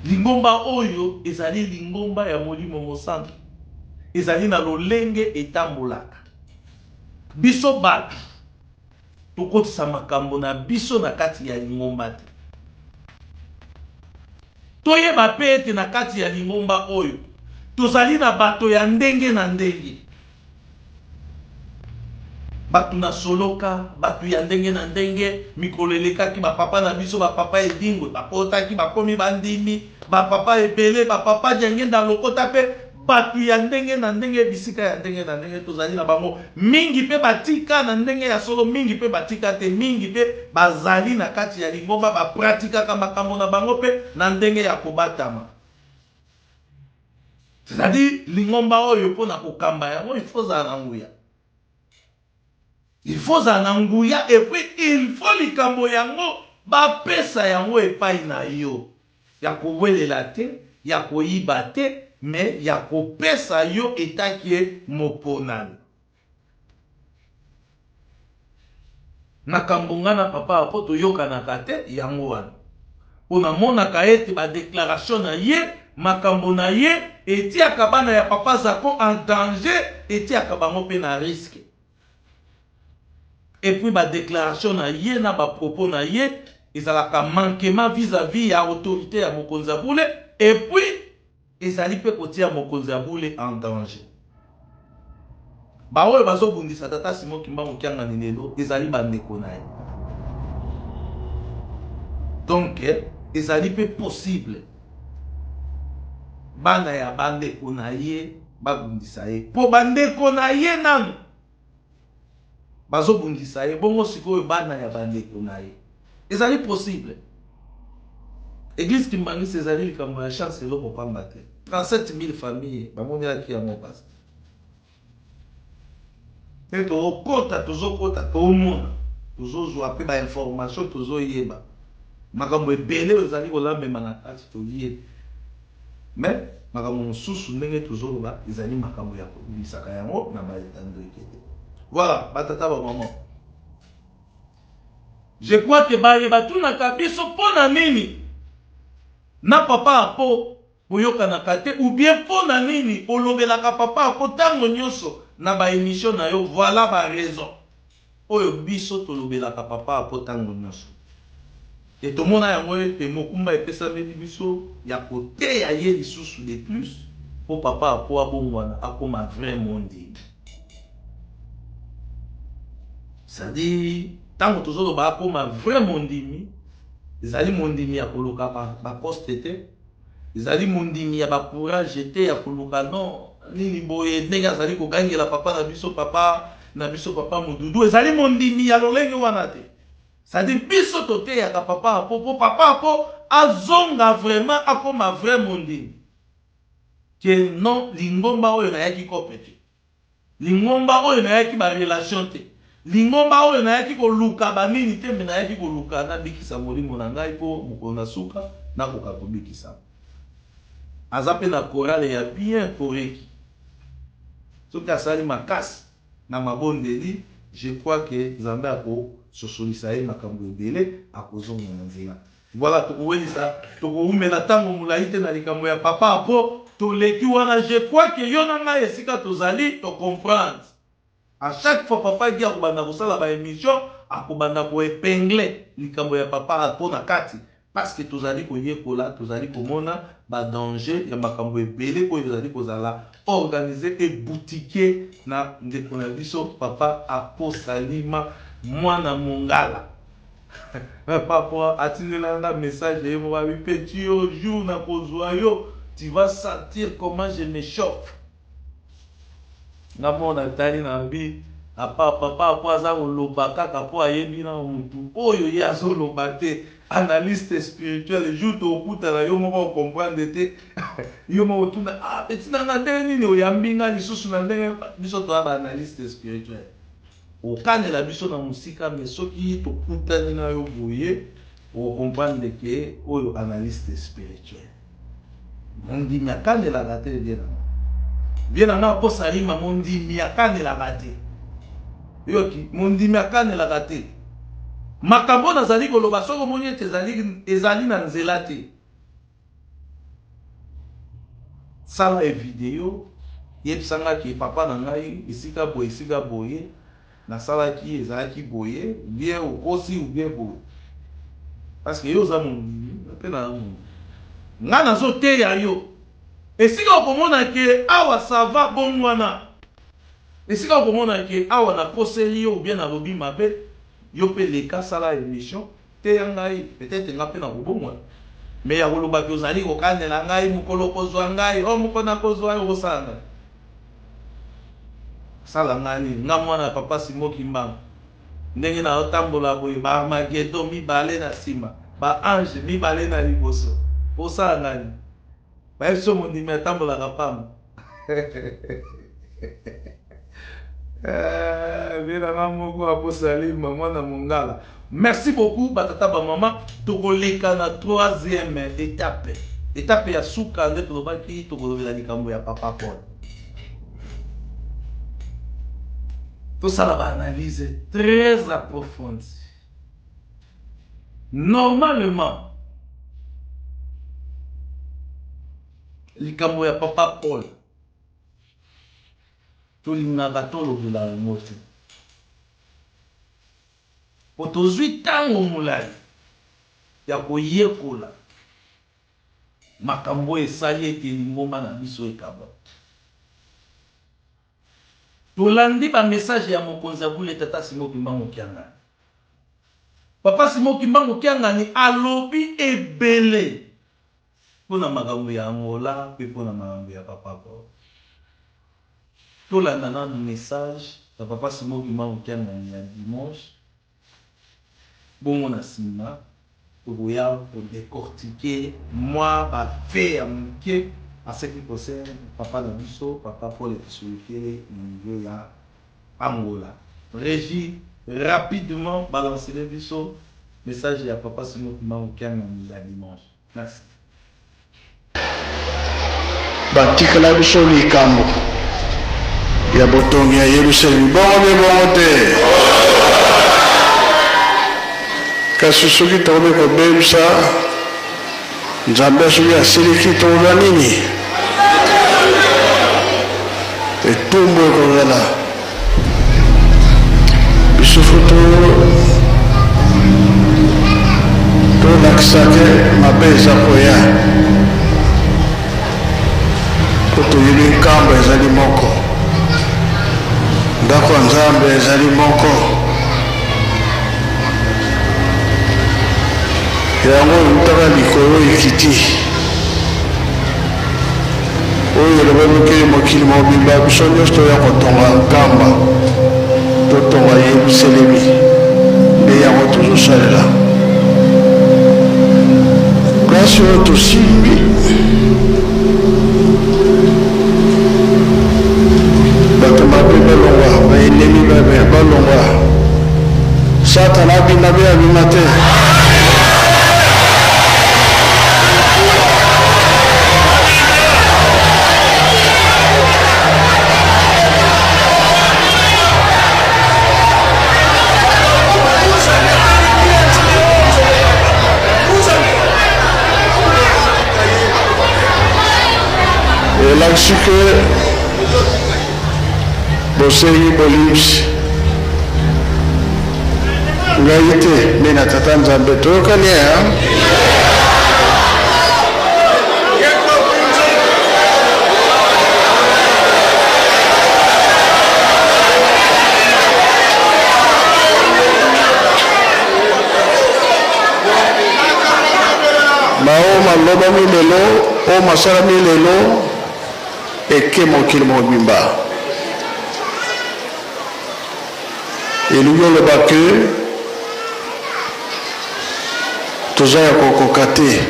Speaker 2: Lingomba oyo ezali lingomba ya Molimo Mosantu. Ezali na lolenge etambolaka. Biso batu tokotisa makambo na biso na kati ya lingomba te. Toyeba pe ete na kati ya lingomba oyo.
Speaker 7: Tozali na bato ya ndenge na ndenge. Bato na soloka, bato ya ndenge na ndenge, mikolo elekaki ba papa na biso, ba papa Edingwe bakotaki bakomi bandimi, ba papa ebele, ba papa Diangienda Lokota pe bato ya ndenge na ndenge, bisika ya ndenge na ndenge tozali na bango. Mingi pe batika na ndenge ya solo, mingi pe batika te, mingi pe bazali na kati ya lingomba ba pratikaka makambo na bango pe na ndenge ya kobatama. C'est à dire lingomba oyo pona kokamba yango il faut ozala na nguya. Il faut ozala na nguya et puis il faut likambo yango bapesa yango epai na yo. Ya kowelela te, ya koyiba te mais ya kopesa yo etant que moponami. Makambo nga na papa Apo toyokanaka te yango wana. Po namonaka ete ba declarations na ye, makambo na ye etiaka bana ya papa Zako en danger, etiaka bango pe na risque. Et puis ba declarations na ye na ba propos na ye ezalaka manquement vis à vis ya autorite ya mokonzi ya bule et puis Ezali pe kotia mokonzi ya bule en danger. Ba oyo bazo bundisa tata Simon Kimbangu Kiangani lelo ezali ba ndeko na ye. Donc ezali pe possible bana ya ba ndeko na ye ba bundisa ye po ba ndeko na ye nanu Bazo bundisa ye bongo sikoyo bana ya ba ndeko na ye ezali possible? Eglise kimbanguiste ezali likambo ya chance eloko pamba te 37000 famille bamonelaki yango pasi te tokota tozokota tomona tozozwa pe ba information tozoyeba makambo ebele oyo ezali kolambema na kati toyebi Mais makambo mosusu ndenge tozoloba ezali makambo ya kobimisaka yango na ba etando eke te. Voilà ba tata ba maman. Je crois que baye batunaka biso mpo na nini na papa Apo boyokanaka te ou bien mpo na nini olobelaka papa Apo tango nyoso na ba emissions na yo, voilà ba raisons. Oyo biso tolobelaka papa Apo tango nionso. Et tomona yango ete mokumba epesameli biso ya koteya ye lisusu de plus po papa Apo abongwana akoma vrai mondimi. C'est à dire tango tozoloba akoma vrai mondimi, ezali mondimi ya koluka ba poste te, Ezali mondimi ya ba courage te ya koluka non nini boye ndenge azali kogangela papa na biso papa na biso papa Mududu ezali mondimi ya lolenge wana te c'est à dire biso toteyaka papa Apo po papa Apo azonga vraiment akoma vrai mondimi que non lingomba oyo nayaki cope te. Lingomba oyo nayaki ba relation te. Lingomba oyo nayaki koluka ba nini te mais nayaki koluka nabikisa molimo na ngai po mokolo na suka nakoka kobikisama. Aza pe na chorale ya bien Koreki. Soki asali makasi na mabondeli je crois que Nzambe ako sosolisa ye makambo ebele akozonga na nzela. Voilà tokowelisa tokowumela tango molayi te na likambo ya papa po toleki wana je crois que yo na ngai esika tozali to comprendre à chaque fois papa Guy akobanda kosala ba emission akobanda ko epingler likambo ya papa po na kati parce que tozali koyekola tozali komona ba danger ya makambo ebele oyo ezali kozala organise et boutiquer na ndeko na biso papa Apo Salima mwana mongala. Papa atindela nga message ye moko abi petit yo jour nakozua yo tu vas sentir comment je me chauffe. Nga moko natali na bi apa papa apo aza koloba kaka po ayebi na mutu oyo ye azoloba te analyste spirituel jour tokutana yo moko ocomprendre te yo moko otuna ah petit na nga ndenge nini oyambi nga lisusu na ndenge biso toza ba analyste spirituel. Okanela biso na musika mais soki tokutani na yo boye oko comprendre que oyo analyste spirituel. Mondimi akanelaka te vieux na nga. Vieux na nga akosa rima mondimi akanelaka te. Yoki mondimi akanelaka te. Makambo nazali koloba soki omoni ete ezali ezali na nzela te. Sala ye video yebisa nga ke papa na ngai esika boye esika boye nasalaki ezalaki boye ou bien okosi ou bien boye parce que yo oza mondimi nga pe naza mondimi nga nazo teya yo. Esika okomona ke awa ça va bongwana. Esika okomona ke awa nakoseli yo ou bien nalobi mabe, yo pe leka sala emission teya ngai peut etre nga pe nakobongwana. Mais ya koloba ke ozali kokanela ngai mokolo okozua ngai, oh mokolo nakozua yo okosala ngai? Sala ngai nini? Nga mwana ya papa Simon Kimbangu. Ndenge nazotambola boye ba Armageddon mibale na sima, ba anges mibale na liboso. Osala ngai nini? Bayebi so mondimi atambolaka pamba. Eh, vie na nga moko aposalima mwana mongala. Merci beaucoup ba tata ba mama, tokoleka na troisième etape. Etape ya suka nde tolobaki tokolobela likambo ya papa Paul. Tosala ba analyse très approfondie. Normalement likambo ya papa Paul tolingaka tolobela yango te po tozwi ntango molai ya koyekola makambo oyo esali ete lingomba na biso ekabwana. Tolandi ba messages ya mokonzi ya bule tata Simon Kimbangu Kiangani. Papa Simon Kimbangu Kiangani alobi ebele pona makambo ya Angola pe pona makambo ya papa Paul. Tolanda nanu message ya papa Simon Kimbangu Kiangani ya dimanche. Bongo na sima tokoya ko decortiquer mwa ba faits ya muke en ce qui concerne papa na biso papa Paul Ekisolokele na niveau ya Angola. Regie rapidement balancele biso message ya papa Simon Kimbangu Kiangani ya dimanche. Merci.
Speaker 8: Batikela biso likambo ya botongi ya Yelusalemi, bongo nde bongo te? Kasi soki tokomi kobebisa, Nzambe soki asiliki, tokozwa nini? Etumbu ekozala. Biso fo to tolakisa ke mabe eza koya, mpo toyebi nkamba ezali moko, ndako ya Nzambe ezali moko. Yango eutaka likolo ekiti. Oyo elobami ke mokili mobimba biso nyonso toya kotonga Nkamba, totonga Yelusalemi, nde yango tozosalela. Place oyo tosimbi bato mabe balongwa, baenemi balongwa, Satana abima be abima te. Elakisi ke Bosengi bolimbisi ngai te me na tata Nzambe. Toyokani eh? Maoyo malobami lelo, oyo masalami lelo Eke mokili mobimba. Elingi oloba que toza ya kokoka te.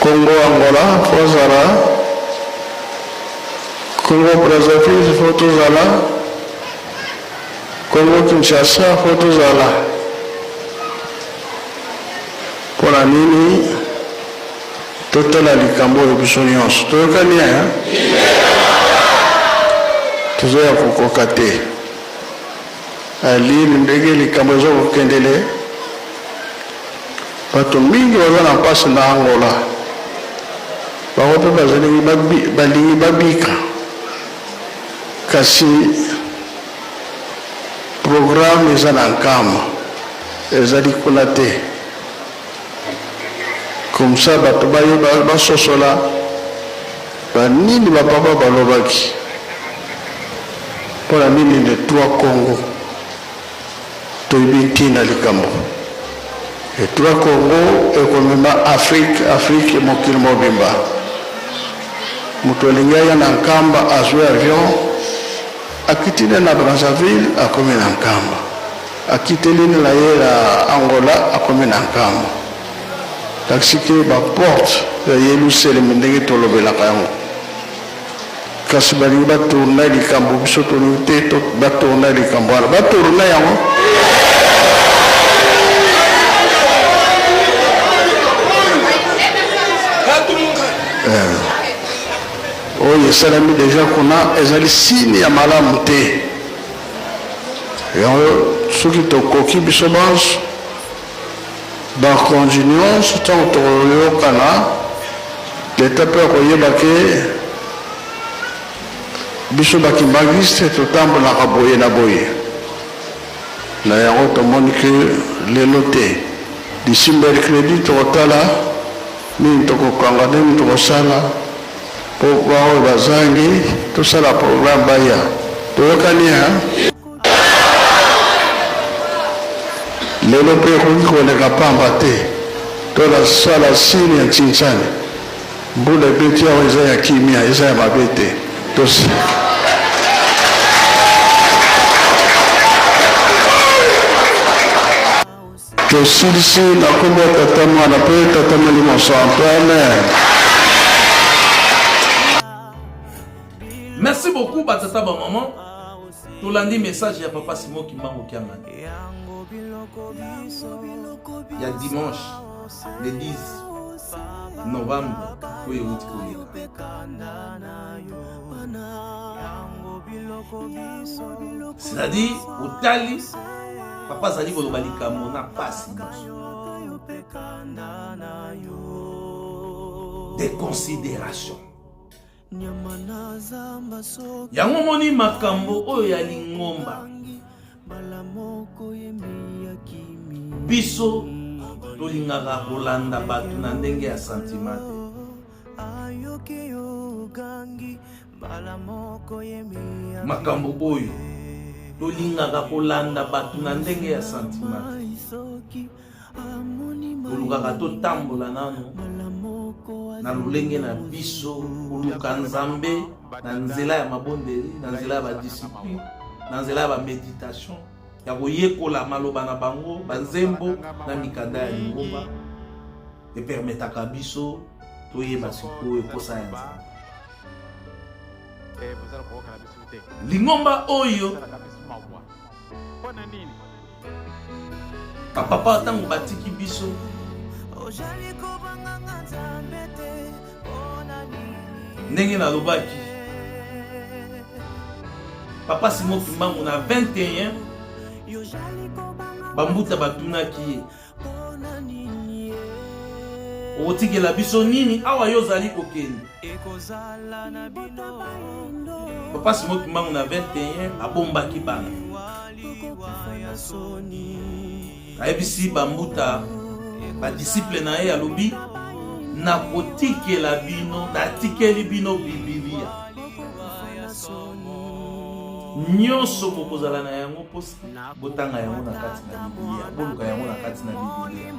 Speaker 8: Congo Angola faut azala, Congo Brazzaville faut tozala, Congo Kinshasa faut tozala. Mpo na nini totala likambo oyo biso nyonso toyokani eh? Toza ya kokoka te. Aline, ndenge likambo eza kokendele, bato mingi baza na mpasi na Angola, bango mpe balingi babika, kasi programme eza na nkama. Ezali kuna te. Comme ça bato bayeba basosola ba nini ba papa balobaki mpo na nini les trois Congo toyebi ntina likambo les trois Congo ekomema Afrique Afrique mokili mobimba moto alingi aya na Nkamba azwi avion akiti nde na Brazzaville akomi na Nkamba akiteli na ye na Angola akomi na Nkamba Lakisi ke ba porte ya Yeluselemi ndenge tolobelaka yango. Kasi balingi ba tourner likambo, biso tolingi te to ba tourner likambo wana. Ba tourner yango. Eh. Oyo esalami deja kuna ezali signe ya malamu te. Yango soki tokoki biso banso Bakonzi nionso tango tokoyokana, l'etat pe akoyeba ke biso ba kimbanguiste totambolaka boye na boye. Na yango tomoni ke lelo te, d'ici mercredi tokotala nini tokokanga, nini tokosala po baoyo bazangi tosala programme baya. Toyokani hein? Lelo mpe ekoki koleka pamba te. Tola sala signe ya ntsinsani. Mbula ebeti awa eza ya kimia, eza ya mabe te. Tos Tosilisi na kombo ya Tata, Mwana mpe Tata Molimo Santu. Amen.
Speaker 7: Merci beaucoup ba tata ba maman. Tolandi message ya papa Simon Kimbangu Kiangani. Ya dimanche le 10 novembre oyo euti koleka. C'est-à-dire otali papa azali koloba likambo na pasi nyonso. Des considérations. Yango omoni makambo oyo ya lingomba, biso tolingaka kolanda bato na ndenge ya sentiment te. Makambo oyo tolingaka kolanda bato na ndenge ya sentiment te. Tolukaka totambola nano na lolenge na biso, koluka Nzambe na nzela ya mabondeli, na nzela ya badiscipline, na nzela ya bameditation, ya koyekola maloba na bango, banzembo na mikanda ya lingomba epermetaka biso toyeba sikoyo mposa ya Nzambe. Lingomba oyo Bapapa ntango batiki biso ndenge nalobaki papa Simon Kimbangu na 21 bambuta batunaki ye okotikela biso nini awa yo ozali kokende papa Simon Kimbangu na 21 abombaki bana ayebisi bambuta badisiple na ye alobi nakotikela bino natikeli bino bibilia nyonso bokozala na yango mposa botanga yango na kati na bibilia boluka yango na kati na bibilia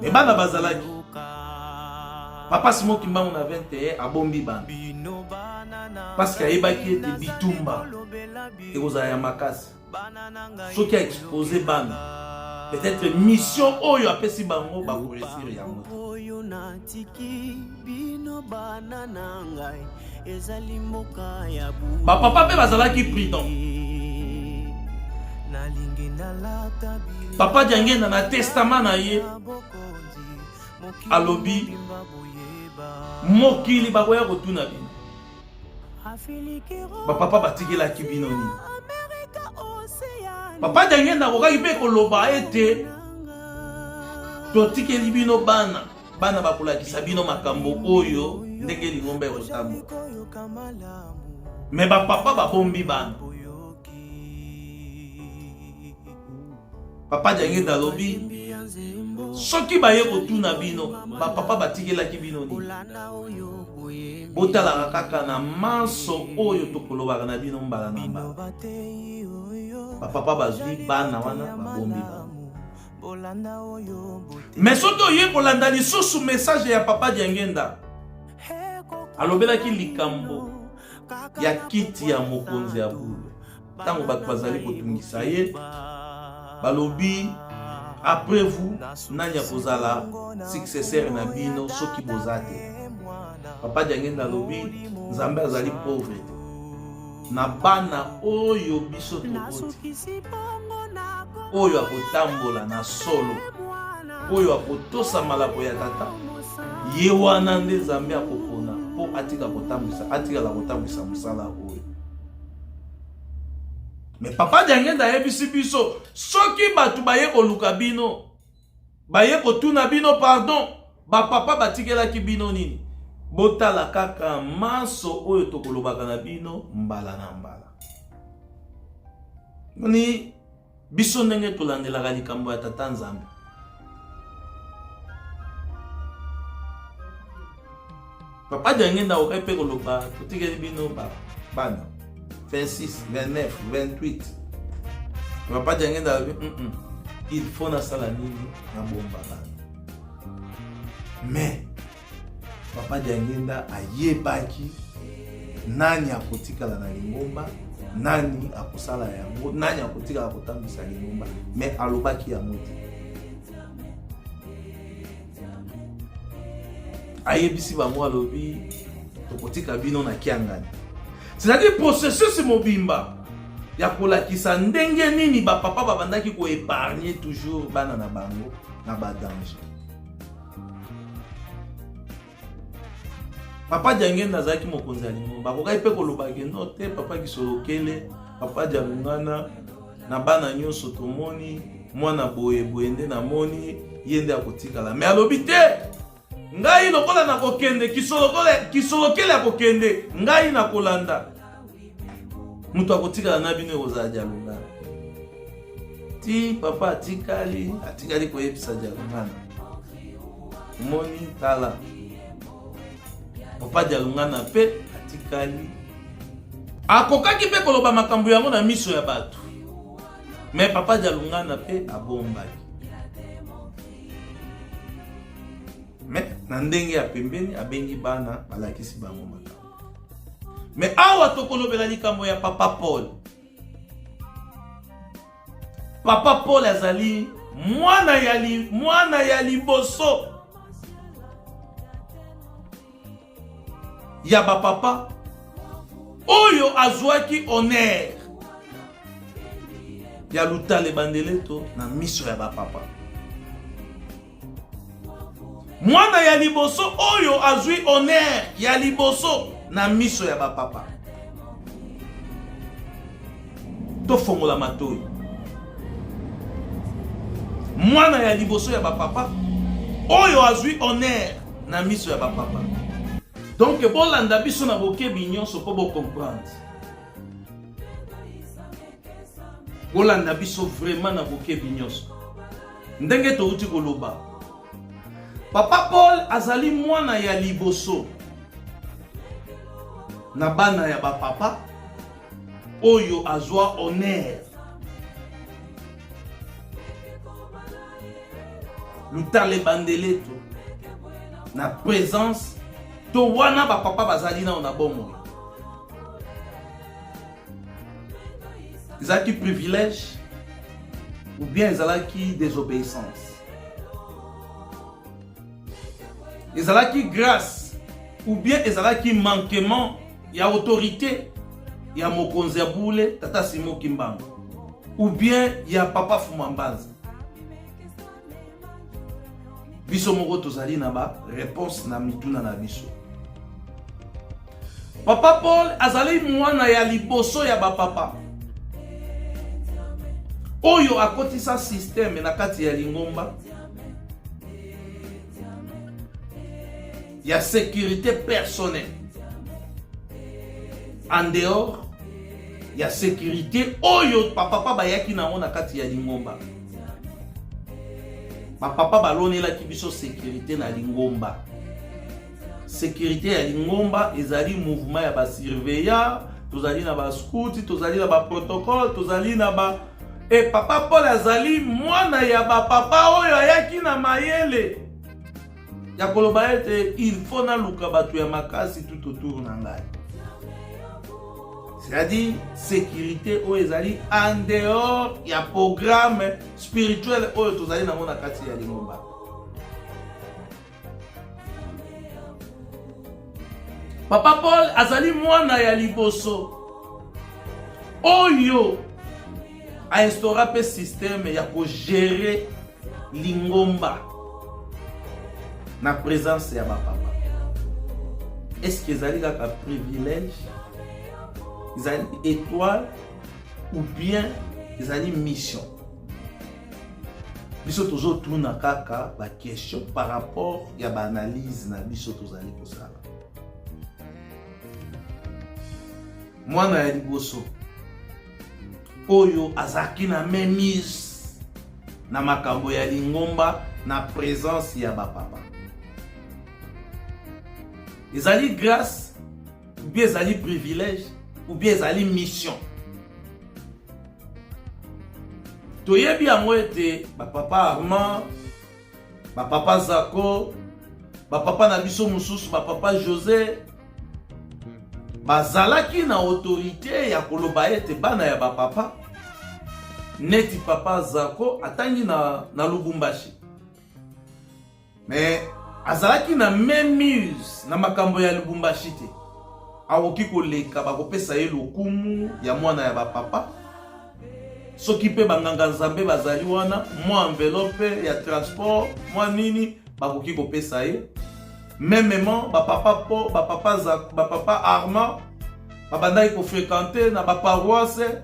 Speaker 7: me bana bazalaki papa Simon Kimbangu na 21 abombi bana parce que ayebaki ete bitumba ekozala ya makasi soki aexpose bana peut-être mission oyo apesi bango bakoresir yango bapapa mpe bazalaki prudent papa diangenda na testament na ye alobi mokili bakoya kotuna bino bapapa batikelaki bino nini papa diangenda akokaki mpe koloba ete totikeli bino bana bana bakolakisa bino makambo oyo ndenge lingomba ekotambola me bapapa babombi bana papa diangenda alobi. Soki baye kotuna bino, bapapa batikelaki bino nini? Botalaka kaka na manso oyo tokolobaka na bino mbala na mbala. Bapapa bazwi bana wana babombi bango. Mais soki oye kolanda lisusu message ya papa Diangenda, alobelaki likambo ya kiti ya mokonzi ya bule. Ntango bato bazali kotungisa ye, balobi après vous nani akozala successeur na bino soki boza te. Papa Diangenda alobi Nzambe azali pauvre te na bana oyo biso toboti, oyo akotambola na solo, oyo akotosa malako ya tata, ye wana nde Nzambe akopona mpo atika kotambwisa, atikala kotambwisa mosala oyo. Me papa Diangenda ayebisi biso soki bato baye koluka bino, baye kotuna bino pardon, ba papa batikelaki bino nini? Botala kaka manso oyo tokolobaka na bino mbala na mbala. Moni biso ndenge tolandelaka likambo ya tata Nzambe. Papa Diangenda akokaki mpe koloba totikeli bino ba bana 26, 29, 28. Papa Diangenda alobi mm -mm. il faut nasala nini nabomba bana. Mais Papa Diangenda ayebaki nani akotikala na lingomba, nani akosala yango, nani akotikala kotambwisa lingomba, mais alobaki yango te. Ayebisi bango, alobi tokotika bino na Kiangani. C'est-à-dire processus mobimba ya kolakisa ndenge nini bapapa babandaki koepargne toujours bana na bango na badanger. Papa Diangenda azalaki mokonzi ya lingomba, akokaki mpe koloba ke no te, papa Kisolokele, papa Dialungana na bana nyonso tomoni mwana boye boye nde namoni ye nde akotikala. Me alobi te, ngai lokola nakokende Kisolokele akokende, ngai nakolanda. Moto akotikala na bino ekozala Dialungana. Ti papa atikali, atikali koyebisa Dialungana, omoni tala papa Dialungana mpe atikali. Akokaki mpe koloba makambo yango na miso ya bato, me papa Dialungana mpe abombaki. Me na ndenge ya pembeni abengi bana, balakisi bango makambo. Me awa tokolobela likambo ya papa Paul. Papa Paul azali mwana ya li, mwana ya liboso ya bapapa oyo azwaki honneur ya lutale bandeleto na miso ya bapapa. Mwana ya liboso oyo azwi honneur ya liboso na miso ya bapapa. Tofongola matoi. Mwana ya liboso ya bapapa oyo azwi honneur na miso ya bapapa. Donc bolanda biso na bokebi nyonso mpo bocomprendre. Bolanda biso vraiment na bokebi nyonso. Ndenge touti koloba, Papa Paul azali mwana ya liboso na bana ya bapapa oyo azwa honneur. Lutale Bandeleto na présence to wana bapapa bazali nao na bomoi. Ezalaki privilège ou bien ezalaki désobéissance? Ezalaki grâce ou bien ezalaki manquement ya autorité ya mokonzi ya bule tata Simon Kimbangu ou bien ya papa Fuma Mbanza? Biso moko tozali na ba réponse na mituna na biso. Papa Paul azali mwana ya liboso ya bapapa oyo akotisa système na kati ya lingomba ya sécurité personnelle en dehors ya sécurité oyo bapapa bayaki nango na kati ya lingomba. Bapapa balonelaki biso securite na lingomba. Securite ya lingomba ezali mouvement ya ba surveillant, tozali na ba scout, tozali na ba protocole, tozali na ba e papa Paul azali mwana ya bapapa oyo ayaki na mayele ya koloba ete il faut naluka bato ya makasi tout autour na ngai. C'est-à-dire sécurité oyo ezali en dehors ya programme spirituel oyo tozali nango na kati ya lingomba. Papa Paul azali mwana ya liboso oyo a instaura mpe système ya kogere lingomba na présence ya bapapa. Est-ce que ezali kaka privilège, ezali étoile ou bien ezali mission? Biso tozotuna kaka ba question par rapport ya ba analyse na biso tozali kosala. Mwana ya liboso oyo azalaki na mainmise na makambo ya lingomba na présence ya bapapa, ezali grâce ou bien ezali privilège ou bien ezali mission? Toyebi yango ete bapapa Armand, bapapa Zako, bapapa na biso mosusu, bapapa José bazalaki na autorité ya koloba ete bana ya bapapa neti papa Zako atangi na, na Lubumbashi, mais azalaki na mainmise na makambo ya Lubumbashi te. Akoki koleka, bakopesa ye lokumu ya mwana ya bapapa. Soki mpe banganga nzambe bazali wana, mwa enveloppe ya transport, mwa nini bakoki kopesa ye. Memement bapapa po bapapa bapapa Armand babandaki kofrekante na baparoise,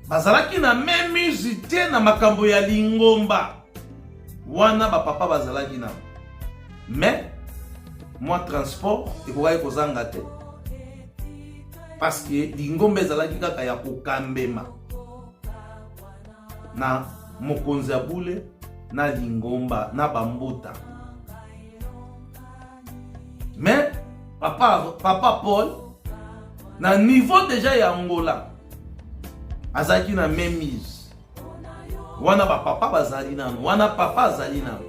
Speaker 7: bazalaki na mainmise te na makambo ya lingomba wana, bapapa bazalaki na mais mwa transport ekokaki kozanga te, parce que lingomba ezalaki kaka ya kokambema na mokonzi ya bule na lingomba na bambuta. Mais papa, papa Paul na niveau deja ya Angola azalaki na mainmise wana, bapapa bazali nano wana, papa azali nano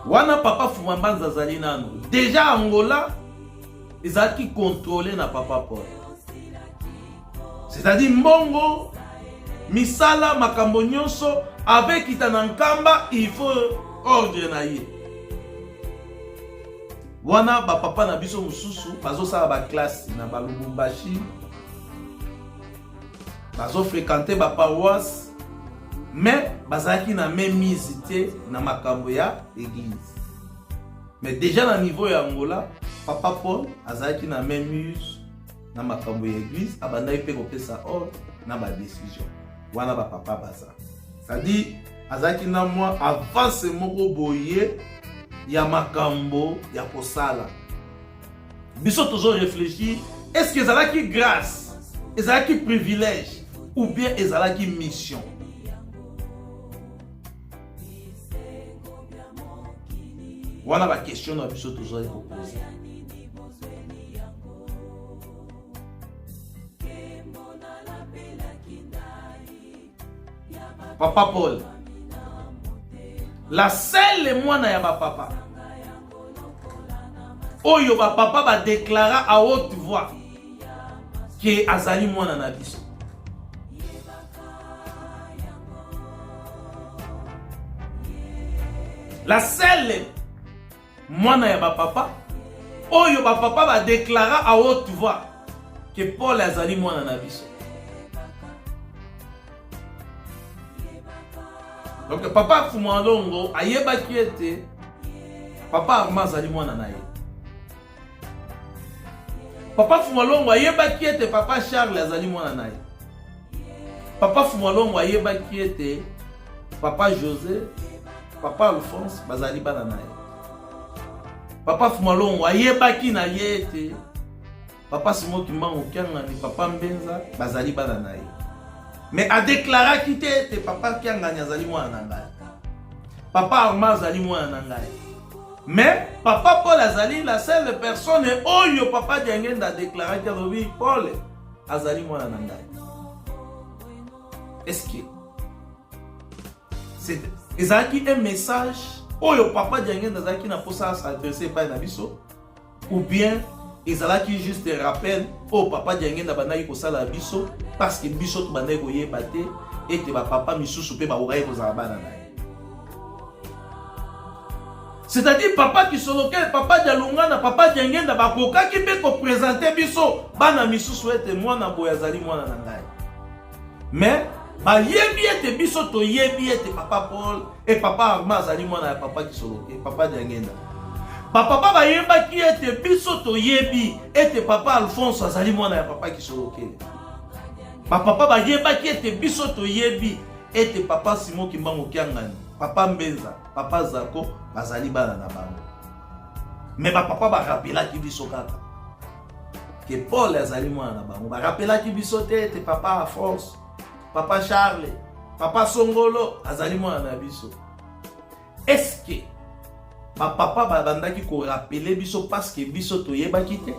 Speaker 7: wana, papa Fumambanza azali nano. Deja Angola ezalaki contrôlé na papa Paul, c'est-à-dire mbongo, misala, makambo nyonso avekita na Nkamba, il faut ordre na ye wana. Bapapa na biso mosusu bazosala baklase na balubumbashi, bazofrekante baparoisse, mais bazalaki na mainmise te na makambo ya église. Mais déjà na niveau ya Angola, papa Paul azalaki na mainmise na makambo ya église, abandaki mpe kopesa ordre na badécision wana bapapa baza, c'est-à-dire azalaki na mwa avance moko boye ya makambo ya kosala. Biso tozo réfléchir, est-ce que ezalaki grâce, ezalaki privilège ou bien ezalaki mission? Wana baquestion na biso tozali kopose. Papa Paul, la seule mwana ya bapapa oyo bapapa badeklara à haute voix ke azali mwana na biso. La seule mwana ya bapapa oyo bapapa badeklara à haute voix ke Paul azali mwana na biso. Donc papa Fumalongo ayebaki ete papa Armand azali mwana na ye. Papa Fumalongo ayebaki ete papa Charles azali mwana na ye. Papa Fumalongo ayebaki ete papa José, papa Alphonse bazali bana na ye. Papa Fumalongo ayebaki na ye ete papa Simon Kimbangu Kiangani, papa Mbenza bazali bana na ye. Mais adeklaraki te ete papa Kiangani azali mwana na ngai, papa Armand azali mwana na ngai. Mais papa Paul azali la seule personne oyo papa Diangenda adeklaraki, alobi Paul azali mwana na ngai. Est-ce que ezalaki un message oyo papa Diangenda azalaki na mposa asadresse epai na biso, ou bien ezalaki juste rappel oyo papa Diangenda abandaki kosala biso parce que biso tobandaki koyeba te ete bapapa misusu mpe bakokaki kozala bana na ye? C'est-à-dire papa Kisolokele, papa Dialungana, papa Diangenda bakokaki mpe kopresente biso bana misusu ete mwana boye azali mwana na ngai. Mais bayebi ete biso toyebi ete papa Paul e papa Armand azali mwana ya papa Kisoloke, papa Diangenda. Bapapa bayebaki ete biso toyebi ete papa Alphonse azali mwana ya papa Kisolokele. Bapapa bayebaki ete biso toyebi ete papa Simon Kimbangu Kiangani, papa Mbenza, papa Zako bazali bana na bango. Mais bapapa barapelaki biso kaka ke Paul azali mwana na bango. Barapelaki biso te ete papa Alphonse, papa Charles, papa Songolo azali mwana na biso. Est-ce que bapapa babandaki korapele biso parce que biso toyebaki te,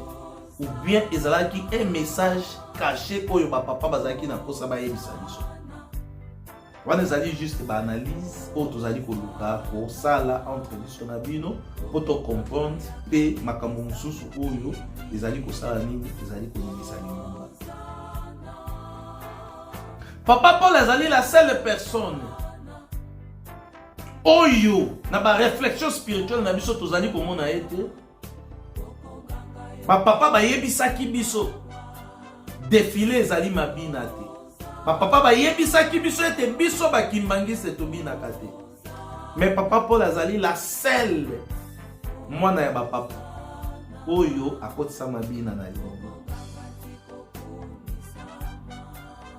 Speaker 7: ou bien ezalaki un message caché oyo bapapa bazalaki na mposa bayebisa biso? Wana ezali juste baanalyse oyo tozali koluka kosala entre biso na bino mpo tocomprendre mpe makambo mosusu oyo ezali kosala nini, ezali koningisa lingomba. Papa Paul azali la seule personne oyo na bareflexion spirituelle na biso tozali komona ete bapapa bayebisaki biso defile ezali mabina te. Bapapa bayebisaki biso ete biso bakimbangiste tobinaka te. Mais papa Paul azali la seule mwana ya bapapa oyo akotisa mabina na lingomba.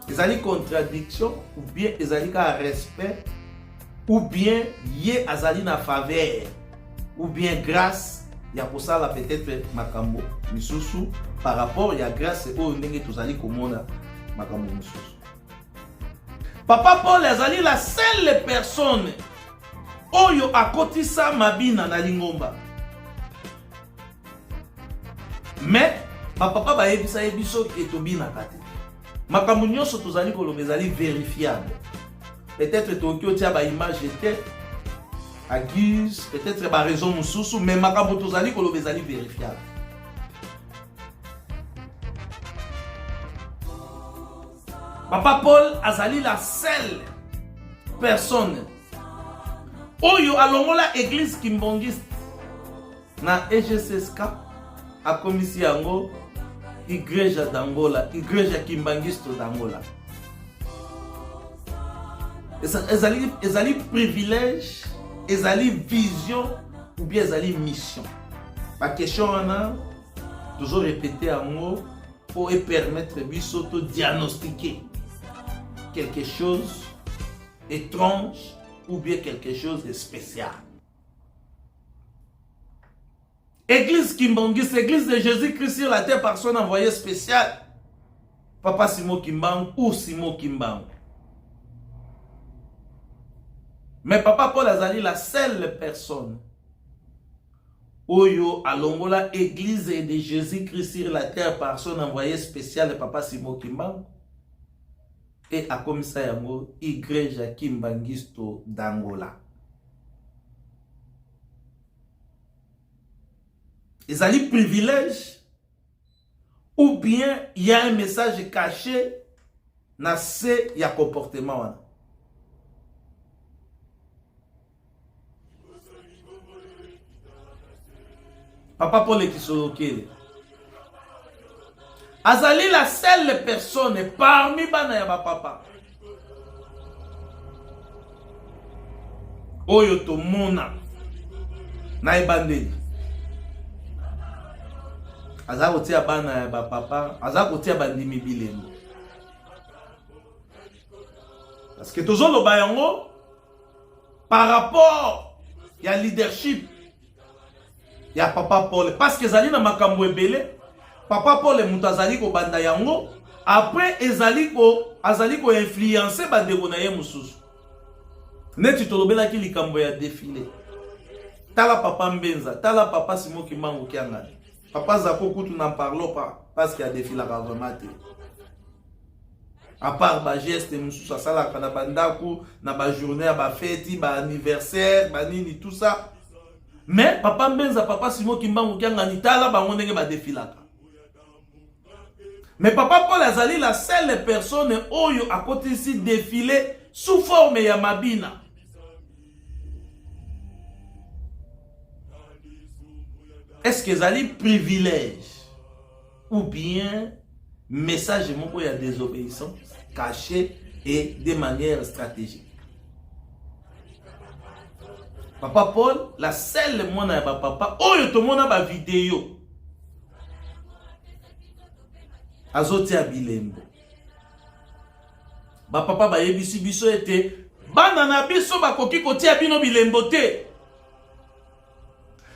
Speaker 7: Ezali contradiction ou bien ezali kaka respect, ou bien ye azali na faveur ou bien grâce ya kosala peut-être makambo misusu par rapport ya grâce oyo ndenge tozali komona makambo mosusu. Papa Paul azali la seule personne oyo akotisa mabina na lingomba. Mais bapapa bayebisa ye biso ke tobinaka te. Makambo nyonso tozali koloba ezali verifiable. Peut-être tokoki otia ba image te à guise, peut-être ba raison mosusu, mais makambo tozali koloba ezali verifiable. Papa Paul azali la seule personne oyo alongola église kimbongiste na EGCSK, akomisi yango Igreja d'Angola, Igreja Kimbanguiste d'Angola. Ezali, ezali privilège, ezali vision ou bien ezali mission. Ba question wana tozo répéter yango pour permettre biso to diagnostiquer quelque chose étrange ou bien quelque chose de spécial. Église Kimbanguiste, Église de Jésus-Christ sur la terre par son envoyé spécial, Papa Simon Kimbangu ou Simon Kimbangu. Mais Papa Paul azali la seule personne oyo alongola Église de Jésus-Christ sur la terre par son envoyé spécial, Papa Simon Kimbangu, et akomisa yango Igreja Kimbanguisto d'Angola. Ezali privilège ou bien il y a un message caché na se ya comportement wana? Papa Paul Kisolokele azali la seule personne parmi bana ya bapapa oyo tomona na ebandeli aza kotia bana ya bapapa, aza kotia bandimi bilembo, parce que tozoloba yango par rapport ya leadership ya papa Paul, parce que ezali na makambo ebele papa Paul moto azali kobanda yango. Après ezali ko azali ko influencer bandeko na ye mosusu. Neti tolobelaki likambo ya defile. Tala papa Mbenza, tala papa Simon Kimbangu Kiangani. Papa Zako kutu n'en parlons pas parce qu'il adefilaka vraiment te. À part ba geste mosusu asalaka na bandako, na ba journée ya ba feti, ba anniversaire, ba nini tout ça. Mais papa Mbenza, papa Simon Kimbangu Kiangani, tala bango ndenge ba defilaka. Mais papa Paul azali la seule personne oyo akotisi defile sous forme ya mabina. Est-ce que ezali privilège ou bien message moko ya désobéissance caché et de manière stratégique? Papa Paul, la seule mwana ya ba papa oyo tomona ba video azotia bilembo. Bapapa bayebisi biso ete bana na biso bakoki kotia bino bilembo te.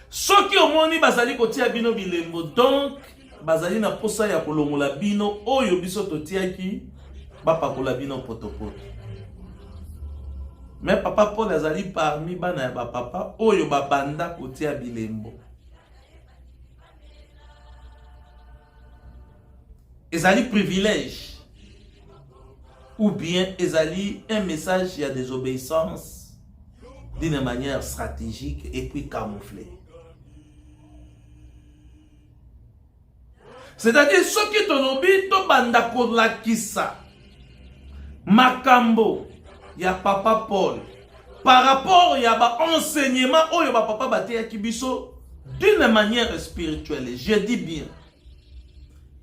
Speaker 7: Soki omoni bazali kotia bino bilembo, donc bazali na posa ya kolongola bino oyo biso totiaki, bapakola bino potopoto. Mais papa Paul azali parmi bana ya bapapa oyo babanda kotia bilembo. Ezali privilège ou bien ezali un message ya désobéissance d'une manière stratégique et puis camouflée. C'est-à-dire soki tolobi tobanda kolakisa makambo ya papa Paul par rapport ya ba enseignement oyo ba papa bateyaki biso d'une manière spirituelle, je dis bien,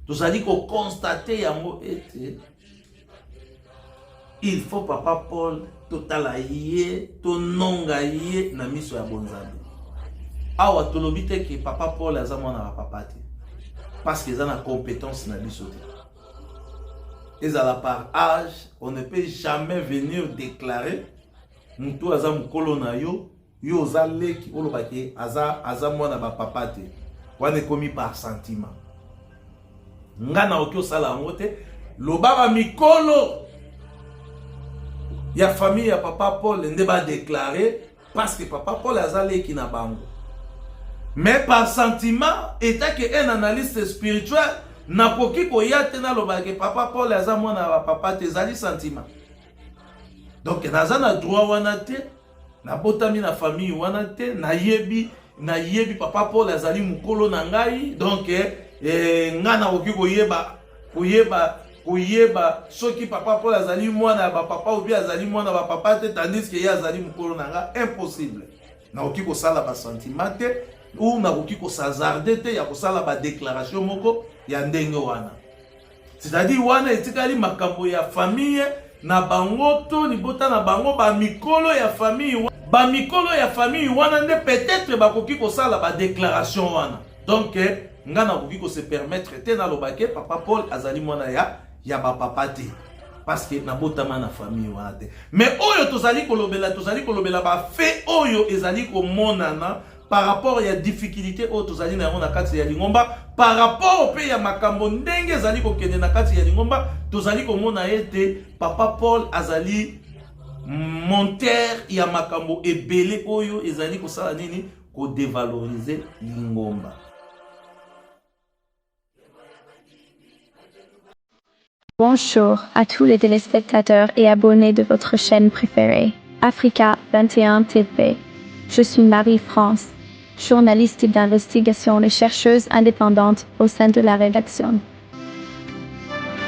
Speaker 7: tozali ko constater yango ete il faut papa Paul totala ye, tononga ye na miso ya bonzambe. Awa tolobi te ke papa Paul aza mwana ya papa te, parce que eza na compétence na biso te. Ezala par âge, on ne peut jamais venir déclarer mutu aza mukolo na yo, yo oza leki, oloba ke aza, aza mwana ba papa te. Wana ekomi par sentiment. Nga nakoki osala yango te. Loba ba mikolo ya famille ya papa Paul nde ba déclarer parce que papa Paul aza leki na bango. Mais par sentiment, étant que un analyste spirituel, nakoki koya te naloba ke papa Paul aza mwana ya papa te, ezali sentiment. Donc naza na droit wana te, nabotami na famille wana te, nayebi, nayebi papa Paul azali mokolo na ngai, donc eh, ngai nakoki koyeba, koyeba, koyeba soki papa Paul azali mwana ya bapapa ou bien azali mwana ya bapapa te, tandis que ye azali mokolo na ngai, impossible. Nakoki kosala ba sentiment te ou nakoki kosazarde te ya kosala ba déclaration moko ya ndenge wana. C'est-à-dire wana etikali makambo ya famille na bango to libota na bango, ba mikolo ya famille, ba mikolo ya famille wana nde peut-être bakoki kosala ba déclaration wana. Donc nga nakoki ko se permettre te naloba ke papa Paul azali mwana ya, ya ba papa te, parce que nabotama na famille wana te. Mais oyo tozali kolobela, tozali kolobela ba fait oyo ezali komonana par rapport ya difficulté oyo tozali na yango na kati ya lingomba, par rapport pe ya makambo ndenge ezali kokende na kati ya lingomba, tozali komona ete papa Paul azali monteur ya makambo ebele oyo ezali kosala nini, kodevaloriser lingomba.
Speaker 9: Bonjour à tous les téléspectateurs et abonnés de votre chaîne préférée, Africa 21 TV. Je suis Marie-France, journaliste d'investigation et chercheuse indépendante au sein de la rédaction.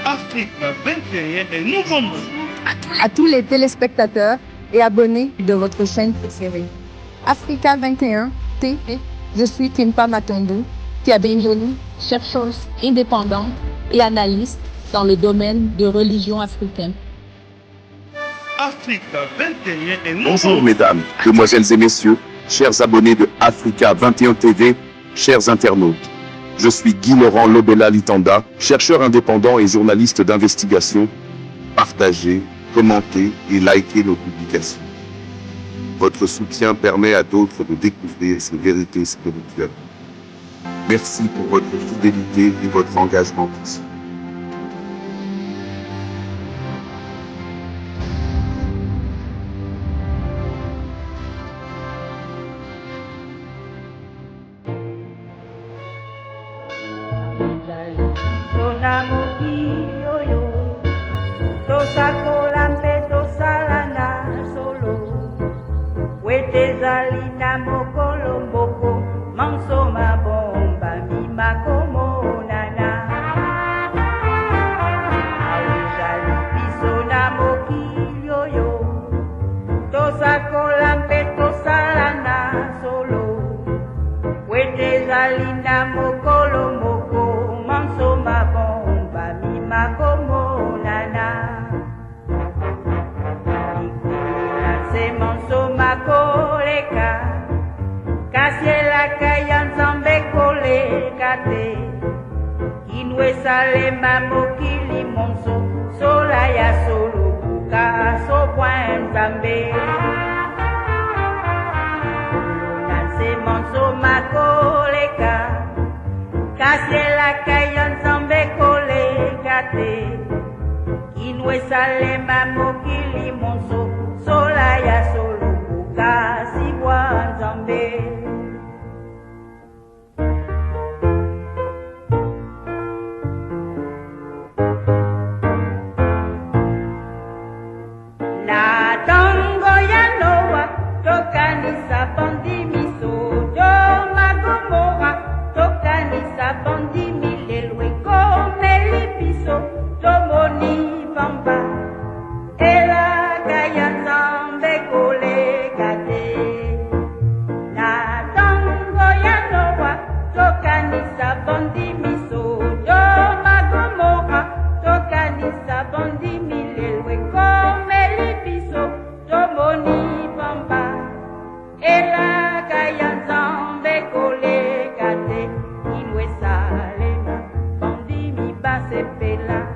Speaker 10: Africa 21 et Nouveau Monde.
Speaker 11: À tous les téléspectateurs et abonnés de votre chaîne préférée, Africa 21 TV. Je suis Kimpa Matondo, Kiabengeli, chercheuse indépendante et analyste dans le domaine de religion africaine.
Speaker 10: Africa 21 et Nouveau
Speaker 12: Bonjour
Speaker 10: Monde.
Speaker 12: mesdames, demoiselles et messieurs, chers abonnés de Africa 21 TV, chers internautes. Je suis Guy Laurent Lobela Litanda, chercheur indépendant et journaliste d'investigation. Partagez, commentez et likez nos publications. Votre soutien permet à d'autres de découvrir ces vérités spirituelles. Merci pour votre fidélité et votre engagement.
Speaker 1: Ezali biso na mokili oyo tosakola mpe tosala na solo po ete ezali na mokolo moko manso mabombami makomonana. Awa ezali biso na mokili oyo tosakola mpe tosala na solo po ete ezali na mokolo moko manso mabombami makomonana. Likolo na nse manso makoleka, kasi elaka ya Nzambe koleka te. Kino esalema mokili monso, sola ya solo buka sokwa Nzambe. Likolo na nse manso makoleka, kasi elaka ya Nzambe koleka te. Kino esalema mokili monso, sola ya solo buka sibwa Nzambe. Na tango ya Noa, tokanisa bandimi Sodoma Gomora, tokanisa bandimi lelo ekomeli biso, tomoni pamba elaka ya Nzambe koleka te. Na tango ya Noa, tokanisa bandimi Sodoma Gomora, tokanisa bandimi lelo ekomeli biso, tomoni pamba elaka ya Nzambe koleka te. Kino esalema bandimi basepela.